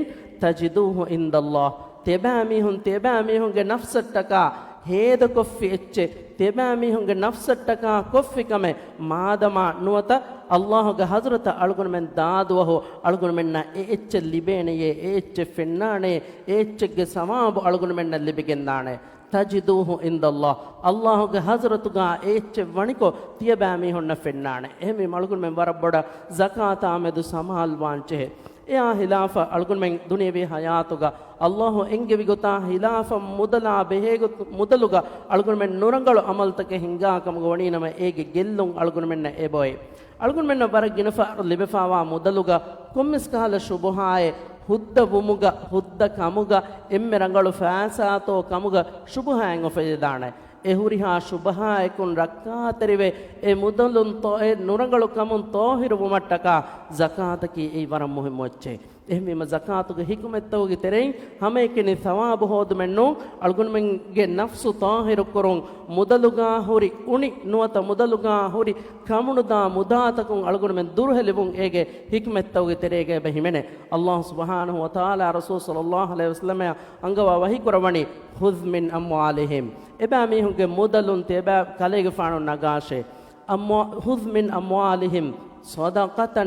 تجدوه عند الله. ތިޔަބައިމީހުން ތިޔަބައިމީހުންގެ ނަފްސަށްޓަކާ ހޭދަކޮށްފި އެއްޗެއް، ތިޔަބައިމީހުންގެ ނަފްސަށްޓަކާ ކޮށްފި ކަމެއް މާދަމާ ނުވަތަ އައްލާހުގެ ޙަޟްރަތަށް އަޅުގަނޑުމެން ދާ ދުވަހު އަޅުގަނޑުމެންނަށް އެ އެއްޗެއް ލިބޭނެޔޭ، އެ އެއްޗެއް ފެންނާނެ، އެ އެއްޗެއްގެ ސަވާބު އަޅުގަނޑުމެންނަށް ލިބިގެންދާނެ. تجدوه عند الله. އައްލާހުގެ ޙަޟްރަތުގާ އެ އެއްޗެއް ވަނިކޮށް ތިޔަބައިމީހުންނަށް ފެންނާނެ. އެހެންވީމަ އަޅުގަނޑުމެން ވަރަށް ބޮޑަށް ޒަކާތާމެދު ސަމާލުވާންޖެހޭ. އެއާ ހިލާފަށް އަޅުގަނޑުމެން ދުނިޔަވީ ޙަޔާތުގަ އައްލާހު އެންގެވި ގޮތާ ހިލާފަށް މުދަލާ ބެހޭގޮތު، މުދަލުގަ އަޅުގަނޑުމެން ނުރަނގަޅު ޢަމަލުތަކެއް ހިންގާ ކަމުގަ ވަނީނަމަ އޭގެ ގެއްލުން އަޅުގަނޑުމެންނަށް އެބައޮތް. އަޅުގަނޑުމެންނަށް ވަރަށް ގިނަ ފަހަރު ލިބެފާވާ މުދަލުގަ ކޮންމެސް ކަހަލަ ޝުބުހާއެއް، ހުއްދަ ވުމުގަ، ހުއްދަ ކަމުގަ، އެންމެ ރަނގަޅު ފައިސާތޯ ކަމުގަ ޝުބުހާއެއް އުފެދިދާނެ. އެ ހުރިހާ ޝުބުހާއެކުން ރައްކާތެރިވެ، އެ މުދަލުން ތޯ، އެ ނުރަނގަޅު ކަމުން ތޯހިރު ވުމަށްޓަކާ ޒަކާތަކީ އެއީ ވަރަށް މުހިއްމު އެއްޗެއް. އެހެންވީމަ ޒަކާތުގެ ޙިކުމަތްތަކުގެ ތެރެއިން ހަމައެކަނި ޘަވާބު ހޯދުމެއް ނޫން، އަޅުގަނޑުމެންގެ ނަފްސު ޠާހިރު ކުރުން، މުދަލުގާ ހުރި އުނި ނުވަތަ މުދަލުގާ ހުރި ކަމުނުދާ މުދާތަކުން އަޅުގަނޑުމެން ދުރުހެލިވުން އޭގެ ޙިކުމަތްތަކުގެ ތެރޭގަ އެބަ ހިމެނޭ. އައްލާހު ސުބްޙާނަހު ވަތަޢާލާ ރަސޫލު ޞައްލައްލާހު ޢަލައިހި ވަސައްލަމަށް އަންގަވާ ވަޙީ ކުރައްވަނީ، خذ من أموالهم. އެބައިމީހުންގެ މުދަލުން ތިޔަބައި ކަލޭގެފާނު ނަގާށޭ. أمو-، خذ من أموالهم صدقة،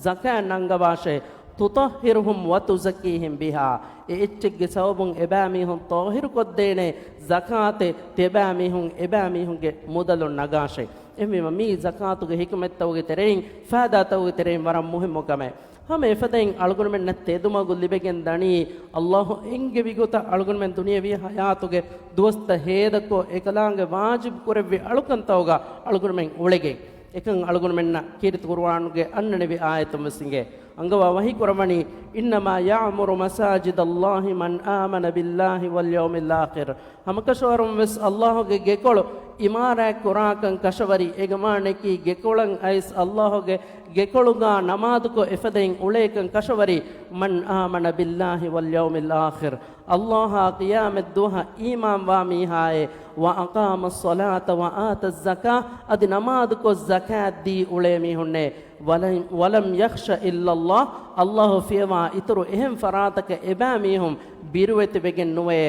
ޒަކާތް ނަންގަވާށޭ، تطهرهم وتزكيهم بها، އެ އެއްޗެއްގެ ސަބަބުން އެބައިމީހުން ޠާހިރުކޮށްދޭނެ ޒަކާތެއް، ތިޔަބައިމީހުން އެބައިމީހުންގެ މުދަލުން ނަގާށޭ. އެހެންވީމަ މީ ޒަކާތުގެ ޙިކުމަތްތަކުގެ ތެރެއިން، ފައިދާތަކުގެ ތެރެއިން ވަރަށް މުހިއްމު ކަމެއް. ހަމަ އެފަދައިން އަޅުގަނޑުމެންނަށް ތެދުމަގު ލިބެގެން ދަނީ، އައްލާހު އެންގެވި ގޮތަށް އަޅުގަނޑުމެން ދުނިޔަވީ ޙަޔާތުގެ ދުވަސްތައް ހޭދަކޮށް، އެކަލާނގެ ވާޖިބު ކުރެއްވި އަޅުކަންތަކުގަ އަޅުގަނޑުމެން އުޅެގެން. އެކަން އަޅުގަނޑުމެންނަށް ކީރިތި ޤުރުއާނުގެ އަންނަނިވި އާޔަތުން ވެސް އިނގޭ. އަންގަވާ ވަޙީ ކުރައްވަނީ، إنما يعمر مساجد الله من آمن بالله واليوم الآخر. ހަމަކަށަވަރުން ވެސް އައްލާހުގެ ގެކޮޅު އިމާރާތް ކުރާކަން ކަށަވަރީ، އޭގެ މާނައަކީ ގެކޮޅަށް އައިސް އައްލާހުގެ ގެކޮޅުގާ ނަމާދުކޮށް އެފަދައިން އުޅޭކަން ކަށަވަރީ، من آمن بالله واليوم الآخر، އައްލާހާ ޤިޔާމަތް ދުވަހަށް އީމާންވާ މީހާއޭ، وأقام الصلاة وآتى الزكاة، އަދި ނަމާދުކޮށް ޒަކާތް ދީ އުޅޭ މީހުންނޭ، ولم، ولم يخش إلا الله، އައްލާހު ފިޔަވާ އިތުރު އެހެން ފަރާތަކަށް އެބައިމީހުން ބިރުވެތިވެގެން ނުވޭ،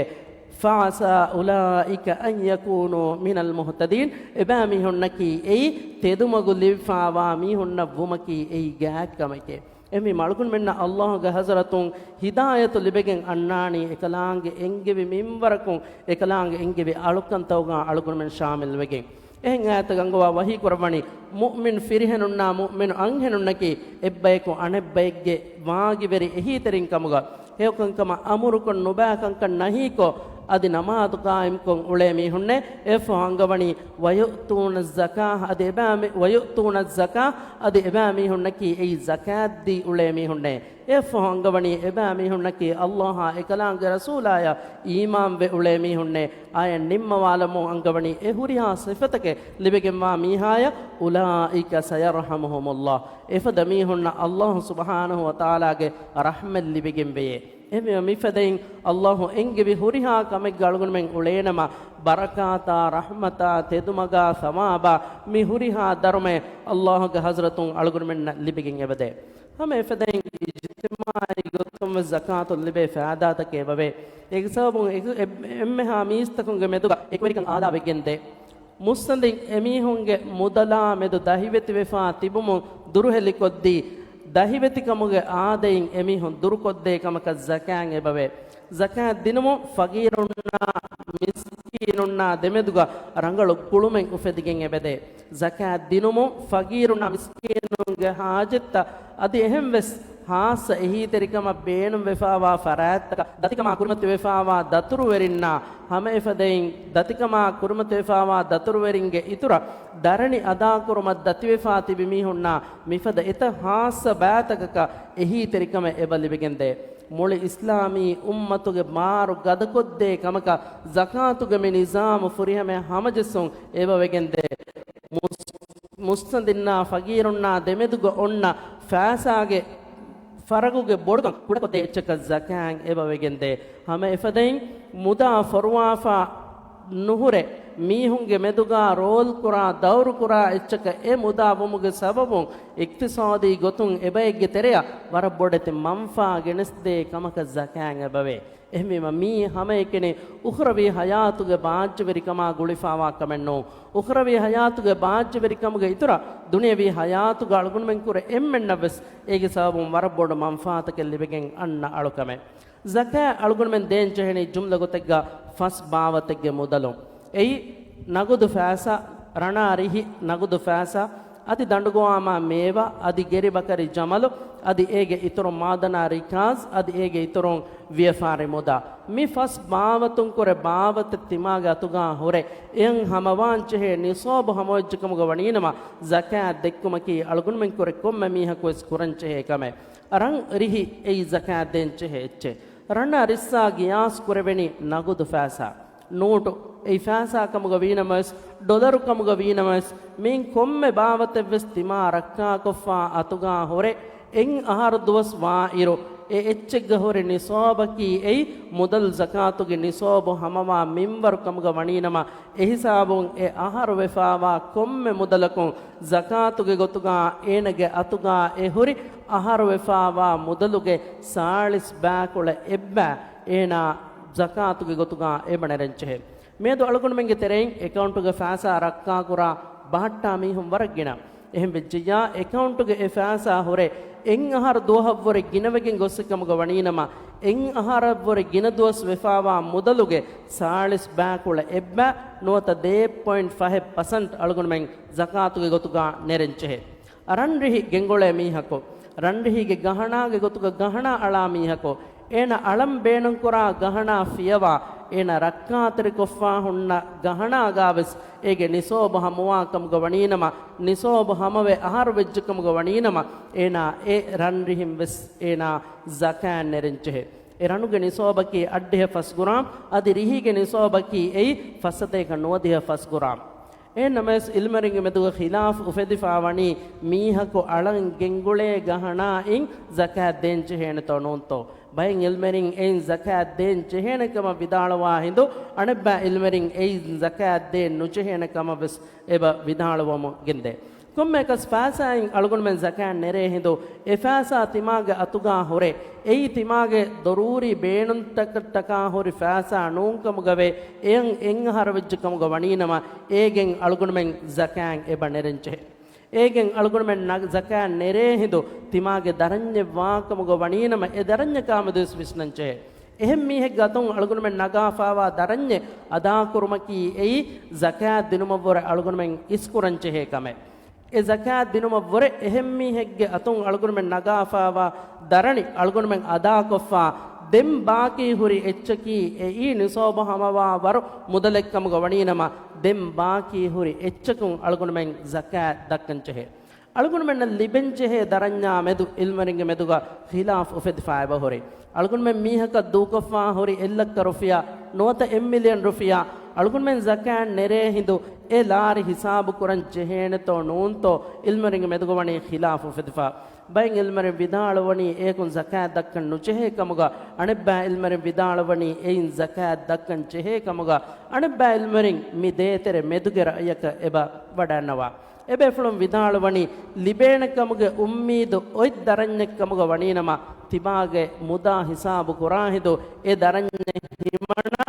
فعسى أولئك أن يكونوا من المهتدين، އެބައިމީހުންނަކީ އެއީ ތެދުމަގު ލިބިފާވާ މީހުންނަށް ވުމަކީ އެއީ ގާތް ކަމެކޭ. އެހެންވީމަ އަޅުގަނޑުމެންނަށް އައްލާހުގެ ޙަޟްރަތުން ހިދާޔަތު ލިބެގެން އަންނާނީ އެކަލާނގެ އެންގެވި މިންވަރަކުން، އެކަލާނގެ އެންގެވި އަޅުކަންތަކުގާ އަޅުގަނޑުމެން ޝާމިލްވެގެން. އެހެން އާޔަތަކަށް އަންގަވާ ވަޙީ ކުރައްވަނީ، މުއުމިން ފިރިހެނުންނާ މުއުމިނު އަންހެނުންނަކީ އެއްބަޔަކު އަނެއްބައެއްގެ ވާގިވެރި އެހީތެރިން ކަމުގަ، ހެޔޮކަންކަމަށް އަމުރުކޮށް ނުބައިކަންކަން ނަހީކޮށް، އަދި ނަމާދު ޤާއިމްކޮށް އުޅޭ މީހުންނޭ. އެއަށްފަހު އަންގަވަނީ، ويؤتون الزكاة، އަދި އެބައިމި-، ويؤتون الزكاة، އަދި އެބައިމީހުންނަކީ އެއީ ޒަކާތްދީ އުޅޭ މީހުންނޭ. އެއަށްފަހު އަންގަވަނީ އެބައިމީހުންނަކީ އައްލާހާ އެކަލާނގެ ރަސޫލާޔަށް އީމާންވެ އުޅޭ މީހުންނޭ. އާޔަތް ނިންމަވާލަމުން އަންގަވަނީ އެ ހުރިހާ ސިފަތަކެއް ލިބިގެންވާ މީހާޔަށް، أولئك سيرحمهم الله، އެފަދަ މީހުންނަށް އައްލާހު ސުބްޙާނަހު ވަތަޢާލާގެ ރަޙްމަތް ލިބިގެންވެޔޭ. އެހެންވީމަ މިފަދައިން ﷲ އެންގެވި ހުރިހާ ކަމެއްގަ އަޅުގަނޑުމެން އުޅޭނަމަ، ބަރަކާތާ، ރަޙްމަތާ، ތެދުމަގާ، ސަވާބާ، މި ހުރިހާ ދަރުމައެއް ﷲގެ ޙަޟްރަތުން އަޅުގަނޑުމެންނަށް ލިބިގެން އެބަދޭ. ހަމަ އެފަދައިން އިޖްތިމާޢީ ގޮތުން ވެސް ޒަކާތުން ލިބޭ ފައިދާތަކެއް އެބަވޭ. އޭގެ ސަބަބުން އެ-، އެ-، އެންމެހާ މީސްތަކުންގެ މެދުގަ އެކުވެރިކަން އާލާވެގެންދޭ. މުއްސަނދިން އެމީހުންގެ މުދަލާ މެދު ދަހިވެތިވެފާ ތިބުމުން ދުރުހެލިކޮށްދީ، ދަހިވެތިކަމުގެ އާދައިން އެމީހުން ދުރުކޮށްދޭ ކަމަކަށް ޒަކާތް އެބަވޭ. ޒަކާތް ދިނުމުން ފަގީރުންނާ މިސްކީނުންނާ ދެމެދުގަ ރަނގަޅު ގުޅުމެއް އުފެދިގެން އެބަދޭ. ޒަކާތް ދިނުމުން ފަގީރުންނާ މިސްކީނުންގެ ހާޖަތްތައް އަދި އެހެންވެސް ހާއްސަ އެހީތެރިކަމަށް ބޭނުންވެފާވާ ފަރާތްތަކަށް ދަތިކަމާ ކުރިމަތިވެފާވާ ދަތުރުވެރިންނާ ހަމައެފަދައިން ދަތިކަމާ ކުރިމަތިވެފާވާ ދަތުރުވެރިންގެ އިތުރަށް ދަރަނި އަދާކުރުމަށް ދަތިވެފާ ތިބި މީހުންނާ މިފަދަ އެތައް ހާއްސަ ބައިތަކަކަށް އެހީތެރިކަމެއް އެބަ ލިބިގެންދޭ. މުޅި އިސްލާމީ އުއްމަތުގެ މާރު ގަދަކޮށްދޭ ކަމަކަށް ޒަކާތުގެ މި ނިޒާމު ފުރިހަމަޔަށް ހަމަޖެއްސުން އެބަވެގެންދޭ. މުސް-، މުއްސަނދިންނާ ފަގީރުންނާ ދެމެދުގަ އޮންނަ ފައިސާގެ ފަރަގުގެ ބޮޑުކަން ކުޑަކޮށްދޭ އެއްޗަކަށް ޒަކާތް އެބަވެގެންދޭ. ހަމައެފަދައިން މުދާ ފޮރުވާފާ ނުހުރެ، މީހުންގެ މެދުގާ ރޯލްކުރާ، ދައުރުކުރާ އެއްޗަކަށް އެ މުދާ ވުމުގެ ސަބަބުން އިޤްތިޞާދީ ގޮތުން އެބައެއްގެ ތެރެއަށް ވަރަށް ބޮޑެތި މަންފާ ގެނެސްދޭ ކަމަކަށް ޒަކާތް އެބަވޭ. އެހެންވީމަ މީ ހަމައެކަނި އުޚްރަވީ ޙަޔާތުގެ ބާއްޖަވެރިކަމާ ގުޅިފާވާ ކަމެއް ނޫން. އުޚްރަވީ ޙަޔާތުގެ ބާއްޖަވެރިކަމުގެ އިތުރަށް ދުނިޔަވީ ޙަޔާތުގަ އަޅުގަނޑުމެންކުރެ އެންމެންނަށްވެސް އޭގެ ސަބަބުން ވަރަށް ބޮޑު މަންފާތަކެއް ލިބިގެން އަންނަ އަޅުކަމެއް. ޒަކާތް އަޅުގަނޑުމެން ދޭން ޖެހެނީ ޖުމްލަ ގޮތެއްގަ ފަސް ބާވަތެއްގެ މުދަލުން. އެއީ، ނަގުދު ފައިސާ، ރަނާ ރިހި ނަގުދު ފައިސާ، އަދި ދަނޑުގޮވާމާ މޭވާ، އަދި ގެރި ބަކަރި ޖަމަލު، އަދި އޭގެ އިތުރުން މާދަނާ ރިކާޒް، އަދި އޭގެ އިތުރުން ވިޔަފާރި މުދާ. މި ފަސް ބާވަތުން ކުރެ ބާވަތެއް ތިމާގެ އަތުގާ ހުރެ، އެޔަށް ހަމަވާން ޖެހޭ ނިޞާބު ހަމަވެއްޖެކަމުގަ ވަނީނަމަ، ޒަކާތް ދެއްކުމަކީ އަޅުގަނޑުމެން ކުރެ ކޮންމެ މީހަކުވެސް ކުރަން ޖެހޭ ކަމެއް. ރަން ރިހި އެއީ ޒަކާތް ދޭން ޖެހޭ އެއްޗެއް. ރަނާ ރިއްސާ ގިޔާސް ކުރެވެނީ ނަގުދު ފައިސާ. ނޫޓު އެއީ ފައިސާ ކަމުގަ ވީނަމަވެސް، ޑޮލަރު ކަމުގަ ވީނަމަވެސް، މިއިން ކޮންމެ ބާވަތެއްވެސް ތިމާ ރައްކާކޮށްފާ އަތުގާ ހުރެ، އެއް އަހަރު ދުވަސް ވާ އިރު، އެ އެއްޗެއްގަ ހުރި ނިޞާބަކީ އެއީ، މުދަލު ޒަކާތުގެ ނިޞާބު ހަމަވާ މިންވަރު ކަމުގަ ވަނީނަމަ، އެހިސާބުން އެ އަހަރު ވެފާވާ ކޮންމެ މުދަލަކުން ޒަކާތުގެ ގޮތުގާ އޭނަގެ އަތުގާ އެ ހުރި އަހަރު ވެފާވާ މުދަލުގެ ސާޅީސް ބައިކުޅަ އެއްބައި އޭނާ ޒަކާތުގެ ގޮތުގާ އެބަ ނެރެންޖެހޭ. މިއަދު އަޅުގަނޑުމެންގެ ތެރެއިން އެކައުންޓުގެ ފައިސާ ރައްކާކުރާ ބަހައްޓާ މީހުން ވަރަށް ގިނަ. އެހެން ވެއްޖެއްޔާ، އެކައުންޓުގެ އެ ފައިސާ ހުރެ އެއް އަހަރު ދުވަހަށްވުރެ ގިނަވެގެން ގޮއްސި ކަމުގަ ވަނީނަމަ، އެއް އަހަރަށްވުރެ ގިނަ ދުވަސް ވެފާވާ މުދަލުގެ ސާޅީސް ބައިކުޅަ އެއްބައި ނުވަތަ ދޭއް ޕޮއިންޓް ފަހެއް ޕަސަންޓް އަޅުގަނޑުމެން ޒަކާތުގެ ގޮތުގާ ނެރެންޖެހޭ. ރަންރިހި ގެންގުޅޭ މީހަކު، ރަންރިހީގެ ގަހަނާގެ ގޮތުގަ ގަހަނާ އަޅާ މީހަކު، އޭނަ އަޅަން ބޭނުންކުރާ ގަހަނާ ފިޔަވާ، އޭނަ ރައްކާތެރިކޮށްފާ ހުންނަ ގަހަނާގާވެސް އޭގެ ނިސޯބު ހަމަވާ ކަމުގަ ވަނީނަމަ، ނިސޯބު ހަމަވެ އަހަރު ވެއްޖެ ކަމުގަ ވަނީނަމަ، އޭނާ އެ ރަންރިހިން ވެސް އޭނާ ޒަކާތް ނެރެންޖެހޭ. އެ ރަނުގެ ނިސޯބަކީ އައްޑިހަ ފަސް ގުރާމް، އަދި ރިހީގެ ނިސޯބަކީ އެއީ ފައްސަތޭކަ ނުވަދިހަ ފަސް ގުރާމް. އެހެންނަމަވެސް، އިލްމުވެރިންގެ މެދުގަ ޚިލާފް އުފެދިފާ ވަނީ، މީހަކު އަޅަން ގެންގުޅޭ ގަހަނާއިން ޒަކާތް ދޭން ޖެހޭނެތޯ ނޫންތޯ؟ ބައެއް އިލްމުވެރިން އެއިން ޒަކާތް ދޭން ޖެހޭނެ ކަމަށް ވިދާޅުވާ ހިނދު، އަނެއްބައި އިލްމުވެރިން އެއިން ޒަކާތް ދޭން ނުޖެހޭނެ ކަމަށް ވެސް އެބަ ވިދާޅުވަމުން ގެންދޭ. ކޮންމެއަކަސް ފައިސާއިން އަޅުގަނޑުމެން ޒަކާތް ނެރޭ ހިނދު، އެ ފައިސާ ތިމާގެ އަތުގާ ހުރެ، އެއީ ތިމާގެ ދޮރޫރީ ބޭނުންތަކަށްޓަކާ ހުރި ފައިސާ ނޫންކަމުގަވެ، އެއަށް އެއް އަހަރު ވެއްޖެ ކަމުގަ ވަނީނަމަ، އޭގެން އަޅުގަނޑުމެން ޒަކާތް އެބަ ނެރެންޖެހޭ. އޭގެން އަޅުގަނޑުމެން ނަގ-، ޒަކާތް ނެރޭ ހިނދު، ތިމާގެ ދަރަންޏެއް ވާކަމުގަ ވަނީނަމަ، އެ ދަރަންޏަކާމެދުވެސް ވިސްނަންޖެހޭ. އެހެން މީހެއްގެ އަތުން އަޅުގަނޑުމެން ނަގާފާވާ ދަރަންޏެއް އަދާކުރުމަކީ އެއީ ޒަކާތް ދިނުމަށްވުރެ އަޅުގަނޑުމެން އިސްކުރަންޖެހޭ ކަމެއް. އެ ޒަކާތް ދިނުމަށްވުރެ އެހެން މީހެއްގެ އަތުން އަޅުގަނޑުމެން ނަގާފާވާ ދަރަނި އަޅުގަނޑުމެން އަދާކޮށްފާ ދެން ބާކީ ހުރި އެއްޗަކީ އެއީ ނިސޯބު ހަމަވާ ވަރު މުދަލެއްކަމުގަ ވަނީނަމަ، ދެން ބާކީ ހުރި އެއްޗަކުން އަޅުގަނޑުމެން ޒަކާތް ދައްކަންޖެހޭ. އަޅުގަނޑުމެންނަށް ލިބެންޖެހޭ ދަރަންޏާ މެދު އިލްމުވެރިންގެ މެދުގަ ޚިލާފް އުފެދިފާ އެބަހުރި. އަޅުގަނޑުމެން މީހަކަށް ދޫކޮށްފާ ހުރި އެއްލައްކަ ރުފިޔާ ނުވަތަ އެއްމިލިއަން ރުފިޔާ އަޅުގަނޑުމެން ޒަކާތް ނެރޭ ހިނދު، އެ ލާރި ހިސާބު ކުރަން ޖެހޭނެތޯ ނޫންތޯ ޢިލްމުވެރިންގެ މެދުގަ ވަނީ ޚިލާފު އުފެދިފަ. ބައެއް ޢިލްމުވެރިން ވިދާޅުވަނީ އޭކުން ޒަކާތް ދައްކަން ނުޖެހޭ ކަމުގަ، އަނެއްބައި ޢިލްމުވެރިން ވިދާޅުވަނީ އެއިން ޒަކާތް ދައްކަން ޖެހޭ ކަމުގަ، އަނެއްބައި ޢިލްމުވެރިން މި ދޭތެރެ މެދުގެ ރައްޔަކަށް އެބަ ވަޑައިންނަވާ. އެބޭފުޅުން ވިދާޅުވަނީ ލިބޭނެ ކަމުގެ އުއްމީދު އޮތް ދަރަންޏެއް ކަމުގަ ވަނީނަމަ، ތިމާގެ މުދާ ހިސާބު ކުރާ ހިނދު އެ ދަރަންޏެއް ހިމަނާ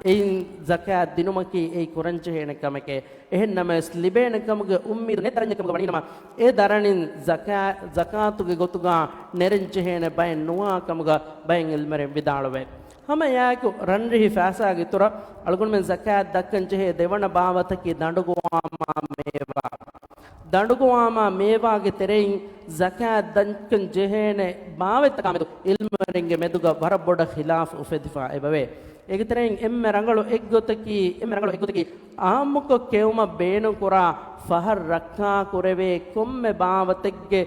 އެއިން ޒަކާތް ދިނުމަކީ އެއީ ކުރަންޖެހޭނެ ކަމެކޭ. އެހެންނަމަވެސް، ލިބޭނެ ކަމުގެ އުއްމީދު ނެތް ދަރަންޏެއް ކަމުގަ ވަނީނަމަ، އެ ދަރަނިން ޒަކާ-، ޒަކާތުގެ ގޮތުގަ ނެރެންޖެހޭނެ ބައެއް ނުވާ ކަމުގަ ބައެއް ޢިލްމުވެރިން ވިދާޅުވޭ. ހަމަ އެއާއެކު، ރަންރިހި ފައިސާގެ އިތުރަށް އަޅުގަނޑުމެން ޒަކާތް ދައްކަން ޖެހޭ ދެވަނަ ބާވަތަކީ ދަނޑުގޮވާމާ މޭވާ. ދަނޑުގޮވާމާ މޭވާގެ ތެރެއިން ޒަކާތް ދައްކަން ޖެހޭނެ ބާވަތްތަކާ މެދު ޢިލްމުވެރިންގެ މެދުގަ ވަރަށް ބޮޑަށް ޚިލާފު އުފެދިފަ އެބަވޭ. އޭގެ ތެރެއިން އެންމެ ރަނގަޅު އެއްގޮތަކީ، އެންމެ ރަނގަޅު އެއްގޮތަކީ، އާއްމުކޮށް ކެއުމަށް ބޭނުންކުރާ ފަހަށް ރައްކާކުރެވޭ ކޮންމެ ބާވަތެއްގެ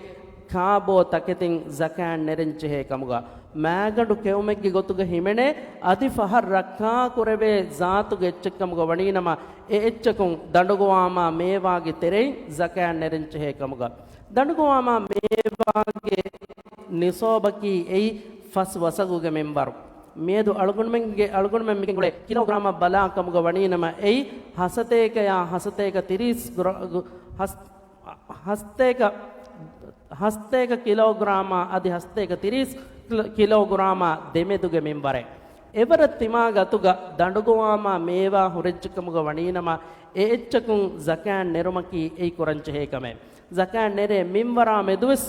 ކާބޯ ތަކެތިން ޒަކާތް ނެރެން ޖެހޭ ކަމުގަ، މާގަނޑު ކެއުމެއްގެ ގޮތުގަ ހިމެނޭ، އަދި ފަހަށް ރައްކާކުރެވޭ ޒާތުގެ އެއްޗެއް ކަމުގަ ވަނީނަމަ، އެ އެއްޗަކުން ދަނޑުގޮވާމާ މޭވާގެ ތެރެއިން ޒަކާތް ނެރެން ޖެހޭ ކަމުގަ، ދަނޑުގޮވާމާ މޭވާގެ ނިޞާބަކީ އެއީ ފަސް ވަސަގުގެ މިންވަރު. މިއަދު އަޅުގަނޑުމެންގެ، އަޅުގަނޑުމެން މިގެންގުޅޭ ކިލޯގްރާމަށް ބަލާ ކަމުގަ ވަނީނަމަ، އެއީ ހަސަތޭކަޔާ ހަސަތޭކަ ތިރީސް ގްރ-، ގު-، ހަސް-، ހަސަތޭކަ، ހަސަތޭކަ ކިލޯގްރާމާ އަދި ހަސަތޭކަ ތިރީސް ކިލޯ-، ކިލޯގްރާމާ ދެމެދުގެ މިންވަރެއް. އެވަރަށް ތިމާގެ އަތުގަ ދަނޑުގޮވާމާ މޭވާ ހުރެއްޖެ ކަމުގަ ވަނީނަމަ، އެ އެއްޗަކުން ޒަކާތް ނެރުމަކީ އެއީ ކުރަންޖެހޭ ކަމެއް. ޒަކާތް ނެރޭ މިންވަރާ މެދުވެސް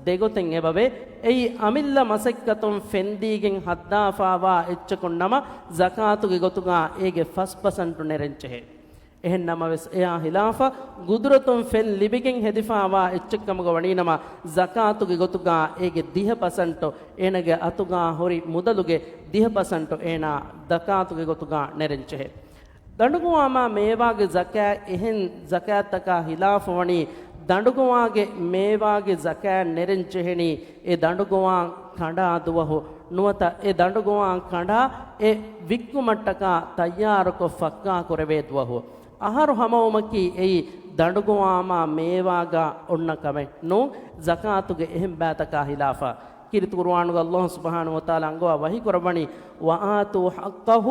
ދެގޮތެއް އެބަވޭ. އެއީ އަމިއްލަ މަސައްކަތުން ފެންދީގެން ހައްދާފާވާ އެއްޗަކުން ނަމަ، ޒަކާތުގެ ގޮތުގަ އޭގެ ފަސް ޕަސަންޓު ނެރެންޖެހޭ. އެހެން ނަމަވެސް، އެއާ ހިލާފަށް ގުދުރަތުން ފެން ލިބިގެން ހެދިފާވާ އެއްޗެއް ކަމުގަ ވަނީނަމަ، ޒަކާތުގެ ގޮތުގަ އޭގެ ދިހަ ޕަސަންޓު، އޭނަގެ އަތުގަ ހުރި މުދަލުގެ ދިހަ ޕަސަންޓު އޭނާ ޒަކާތުގެ ގޮތުގަ ނެރެންޖެހޭ. ދަނޑުގޮވާމާ މޭވާގެ ޒަކާތް އެހެން ޒަކާތްތަކާ ހިލާފަށް ވަނީ، ދަނޑުގޮވާގެ މޭވާގެ ޒަކާތް ނެރެން ޖެހެނީ އެ ދަނޑުގޮވާ ކަނޑާ ދުވަހު ނުވަތަ އެ ދަނޑުގޮވާ ކަނޑާ އެ ވިއްކުމަށްޓަކާ ތައްޔާރުކޮށް ފައްކާ ކުރެވޭ ދުވަހު. އަހަރު ހަމަވުމަކީ އެއީ ދަނޑުގޮވާމާ މޭވާގަ އޮންނަ ކަމެއް ނޫން، ޒަކާތުގެ އެހެން ބައިތަކާ ހިލާފަށް. ކީރިތި ޤުރުއާނުގަ ﷲ ސުބްޙާނަހޫ ވަތަޢާލާ އަންގަވާ ވަޙީ ކުރައްވަނީ، "وآتوا حقه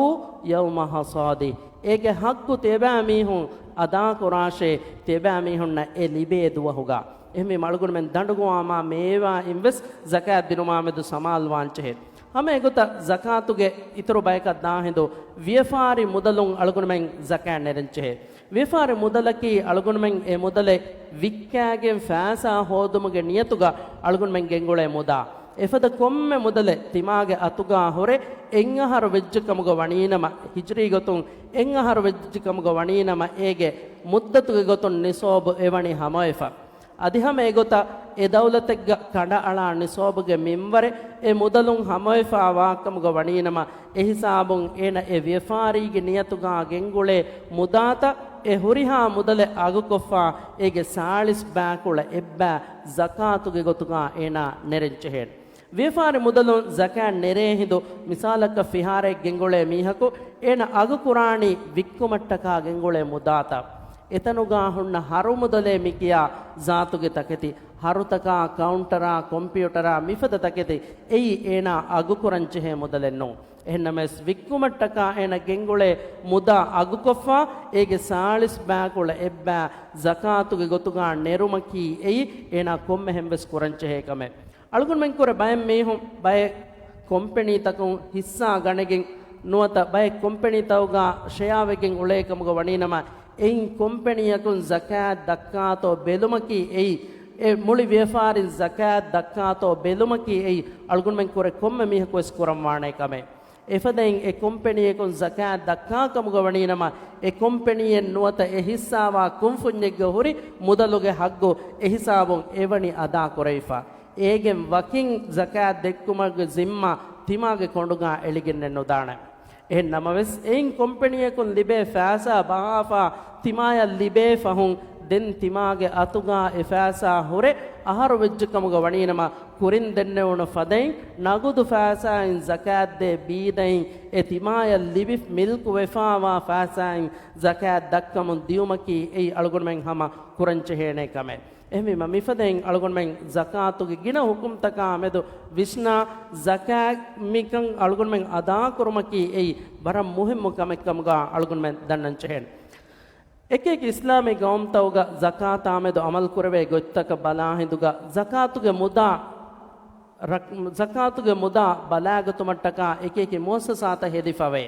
يوم حصاده." އޭގެ ޙައްޤު ތިޔަބައިމީހުން އަދާކުރާށޭ، ތިޔަބައިމީހުންނަށް އެ ލިބޭ ދުވަހުގަ. އެހެންވީމަ އަޅުގަނޑުމެން ދަނޑުގޮވާމާ މޭވާއިން ވެސް ޒަކާތް ދިނުމާމެދު ސަމާލުވާންޖެހޭ. ހަމަ އެގޮތަށް ޒަކާތުގެ އިތުރު ބަޔަކަށް ދާހިނދު ވިޔަފާރި މުދަލުން އަޅުގަނޑުމެން ޒަކާތް ނެރެންޖެހޭ. ވިޔަފާރި މުދަލަކީ އަޅުގަނޑުމެން އެ މުދަލެއް ވިއްކާގެން ފައިސާ ހޯދުމުގެ ނިޔަތުގަ އަޅުގަނޑުމެން ގެންގުޅޭ މުދާ. އެފަދަ ކޮންމެ މުދަލެއް ތިމާގެ އަތުގަ ހުރެ އެއްއަހަރު ވެއްޖެ ކަމުގަ ވަނީނަމަ، ހިޖްރީ ގޮތުން އެއްއަހަރު ވެއްޖެ ކަމުގަ ވަނީނަމަ، އޭގެ މުއްދަތުގެ ގޮތުން ނިޞާބު އެވަނީ ހަމަވެފަ. އަދި ހަމަ އެގޮތަށް އެ ދައުލަތެއްގަ ކަނޑައަޅާ ނިޞާބުގެ މިންވަރެއް އެ މުދަލުން ހަމަވެފާވާކަމުގަ ވަނީނަމަ، އެހިސާބުން އޭނަ އެ ވިޔަފާރީގެ ނިޔަތުގަ ގެންގުޅޭ މުދާތައް އެ ހުރިހާ މުދަލެއް އަގުކޮށްފަ އޭގެ ސާޅީސް ބައިކުޅަ އެއްބައި ޒަކާތުގެ ގޮތުގަ އޭނާ ނެރެންޖެހޭނެ. ވިޔަފާރި މުދަލުން ޒަކާތް ނެރޭ ހިނދު، މިސާލަކަށް ފިހާރައެއް ގެންގުޅޭ މީހަކު އޭނަ އަގުކުރާނީ ވިއްކުމަށްޓަކާ ގެންގުޅޭ މުދާތައް. އެތަނުގަ ހުންނަ ހަރު މުދަލޭ މިކިޔާ ޒާތުގެ ތަކެތި، ހަރުތަކާ ކައުންޓަރާ ކޮމްޕިއުޓަރާ މިފަދަ ތަކެތި އެއީ އޭނާ އަގުކުރަންޖެހޭ މުދަލެއް ނޫން. އެހެންނަމަވެސް، ވިއްކުމަށްޓަކާ އޭނަ ގެންގުޅޭ މުދާ އަގުކޮށްފަ އޭގެ ސާޅީސް ބައިކުޅަ އެއްބައި ޒަކާތުގެ ގޮތުގަ ނެރުމަކީ އެއީ އޭނާ ކޮންމެހެން ވެސް ކުރަންޖެހޭ ކަމެއް. އަޅުގަނޑުމެން ކުރެ ބައެއް މީހުން ބައެއް ކޮމްޕެނީތަކުން ހިއްސާ ގަނެގެން ނުވަތަ ބައެއް ކޮމްޕެނީތަކުގަ ޝެއާވެގެން އުޅޭ ކަމުގަ ވަނީނަމަ، އެއިން ކޮމްޕެނީއަކުން ޒަކާތް ދައްކާތޯ ބެލުމަކީ އެއީ، އެ މުޅި ވިޔަފާރިން ޒަކާތް ދައްކާތޯ ބެލުމަކީ އެއީ، އަޅުގަނޑުމެން ކުރެ ކޮންމެ މީހަކު ވެސް ކުރަން ވާނޭ ކަމެއް. އެފަދައިން އެ ކޮމްޕެނީއަކުން ޒަކާތް ދައްކާ ކަމުގަ ވަނީނަމަ، އެ ކޮމްޕެނީއެއް ނުވަތަ އެ ހިއްސާވާ ކުންފުންޏެއްގަ ހުރި މުދަލުގެ ހައްގު އެހިސާބުން އެވަނީ އަދާ ކުރެވިފަ. އޭގެން ވަކިން ޒަކާތް ދެއްކުމުގެ ޒިންމާ ތިމާގެ ކޮނޑުގަ އެޅިގެންނެއް ނުދާނެ. އެހެން ނަމަވެސް، އެއިން ކޮމްޕެނީއަކުން ލިބޭ ފައިސާ ބަހާފަ ތިމާޔަށް ލިބޭ ފަހުން ދެން ތިމާގެ އަތުގާ އެ ފައިސާ ހުރެ އަހަރު ވެއްޖެ ކަމުގަ ވަނީނަމަ، ކުރިން ދެންނެވުނު ފަދައިން ނަގުދު ފައިސާއިން ޒަކާތްދޭ ބީދައިން އެ ތިމާޔަށް ލިބި މިލްކު ވެފާވާ ފައިސާއިން ޒަކާތް ދައްކަމުން ދިޔުމަކީ އެއީ އަޅުގަނޑުމެން ހަމަ ކުރަންޖެހޭނެ ކަމެއް. އެހެންވީމަ، މިފަދައިން އަޅުގަނޑުމެން ޒަކާތުގެ ގިނަ ހުކުމްތަކާ މެދު ވިސްނާ، ޒަކާތް މިކަން އަޅުގަނޑުމެން އަދާކުރުމަކީ އެއީ ވަރަށް މުހިއްމު ކަމެއް ކަމުގަ އަޅުގަނޑުމެން ދަންނަންޖެހޭނެ. އެކިއެކި އިސްލާމީ ގައުމުތަކުގަ ޒަކާތާމެދު އަމަލުކުރެވޭ ގޮތްތަކަށް ބަލާހިނދުގަ، ޒަކާތުގެ މުދާ ރަ-، ޒަކާތުގެ މުދާ ބަލާގަތުމަށްޓަކާ އެކިއެކި މުއައްސަސާތައް ހެދިފަވޭ.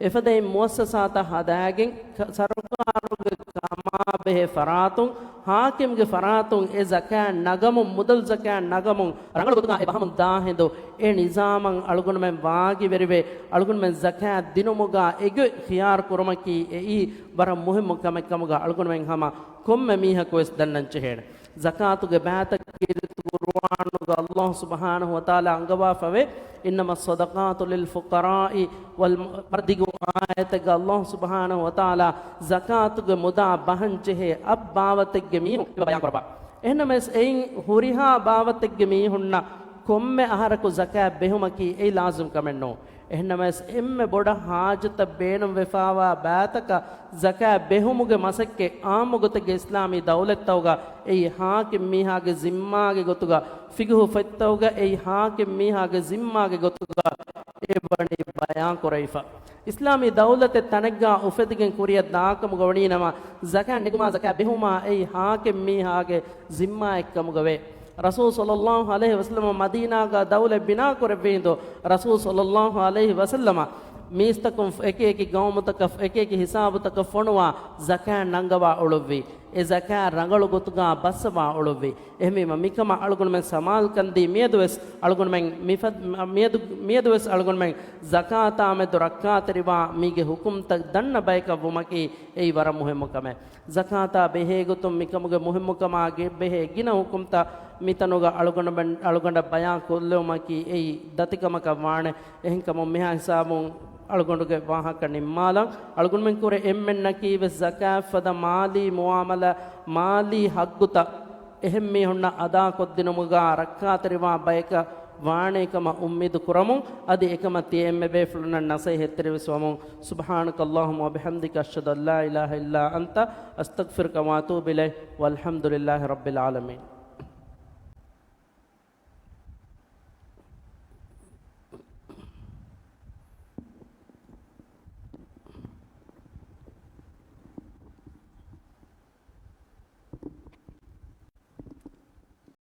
އެފަދައިން މުއައްސަސާތައް ހަދާގެން، ކަ-، ސަރުކާރުގެ ކަމާބެހޭ ފަރާތުން، ހާކިމްގެ ފަރާތުން އެ ޒަކާތް ނަގަމުން، މުދަލު ޒަކާތް ނަގަމުން ރަނގަޅު ގޮތުގަ އެ ބަހަމުން ދާހިނދު، އެ ނިޒާމަށް އަޅުގަނޑުމެން ވާގިވެރިވެ، އަޅުގަނޑުމެން ޒަކާތް ދިނުމުގަ އެގޮތް ޚިޔާރު ކުރުމަކީ އެއީ ވަރަށް މުހިއްމު ކަމެއް ކަމުގަ އަޅުގަނޑުމެން ހަމަ ކޮންމެ މީހަކު ވެސް ދަންނަންޖެހޭނެ. ޒަކާތުގެ ބައިތައް ކީރިތި ޤުރުއާނުގަ ﷲ ސުބްޙާނަހޫ ވަތަޢާލާ އަންގަވާފަވޭ، إنما الصدقات للفقراء والم-، މަރަދިގު އާޔަތެއްގަ ﷲ ސުބްޙާނަހޫ ވަތަޢާލާ ޒަކާތުގެ މުދާ ބަހަންޖެހޭ އަށް ބާވަތެއްގެ މީހުން އެބަ ބަޔާން ކުރައްވާ. އެހެންނަމަވެސް އެއިން ހުރިހާ ބާވަތެއްގެ މީހުންނަށް ކޮންމެ އަހަރަކު ޒަކާތް ބެހުމަކީ އެއީ ލާޒިމް ކަމެއް ނޫން. އެހެންނަމަވެސް، އެންމެ ބޮޑަށް ހާޖަތަށް ބޭނުންވެފާވާ ބައިތަކަށް ޒަކާތް ބެހުމުގެ މަސައްކަތް އާއްމު ގޮތެއްގެ އިސްލާމީ ދައުލަތްތަކުގަ އެއީ ހާކިމް މީހާގެ ޒިންމާގެ ގޮތުގަ، ފިޤުހު ފޮތްތަކުގަ އެއީ ހާކިމް މީހާގެ ޒިންމާގެ ގޮތުގަ އެ ވަނީ ބަޔާން ކުރެވިފަ. އިސްލާމީ ދައުލަތެއް ތަނެއްގަ އުފެދިގެން ކުރިއަށް ދާކަމުގަ ވަނީނަމަ، ޒަކާތް ނެގުމާ ޒަކާތް ބެހުމާ އެއީ ހާކިމް މީހާގެ ޒިންމާއެއްކަމުގަވޭ. ރަސޫލު ޞައްލައްލާހު ޢަލައިހި ވަސައްލަމަ މަދީނާގަ ދައުލަތް ބިނާކުރެއްވި ހިނދު، ރަސޫލު ޞައްލައްލާހު ޢަލައިހި ވަސައްލަމަ މީސްތަކުން އެކި އެކި ގައުމުތަކަށް އެކި އެކި ހިސާބުތަކަށް ފޮނުވާ ޒަކާތް ނަންގަވާ އުޅުއްވި. އެ ޒަކާތް ރަނގަޅު ގޮތުގަ ބައްސަވާ އުޅުއްވި. އެހެންވީމަ، މިކަމަށް އަޅުގަނޑުމެން ސަމާލުކަންދީ މިއަދުވެސް އަޅުގަނޑުމެން މިފަ-، މިއަދު، މިއަދުވެސް އަޅުގަނޑުމެން ޒަކާތާމެދު ރައްކާތެރިވާ މީގެ ހުކުމްތައް ދަންނަ ބަޔަކަށް ވުމަކީ އެއީ ވަރަށް މުހިއްމު ކަމެއް. ޒަކާތާ ބެހޭގޮތުން މިކަމުގެ މުހިއްމުކަމާ ގެ-، ބެހޭ ގިނަ ހުކުމްތައް މިތަނުގަ އަޅުގަނޑުމެން، އަޅުގަނޑަށް ބަޔާން ކޮށްލެވުމަކީ އެއީ ދަތިކަމަކަށް ވާނެ. އެހެންކަމުން މިހާ ހިސާބުން އަޅުގަނޑުގެ ވާހަކަ ނިންމާލަން. އަޅުގަނޑުމެން ކުރެ އެންމެންނަކީ ވެސް ޒަކާތް ފަދަ މާލީ މުއާމަލާ، މާލީ ހައްގުތައް އެހެން މީހުންނަށް އަދާކޮށްދިނުމުގަ ރައްކާތެރިވާ ބަޔަކަށް ވާނޭކަމަށް އުއްމީދު ކުރަމުން، އަދި އެކަމަށް ތިޔަ އެންމެ ބޭފުޅުންނަށް ނަސޭހަތްތެރިވެސް ވަމުން. سبحانك اللهم وبحمدك، أشهد أن لا إله إلا أنت، أستغفرك وأتوب إليك، والحمد لله رب العالمين.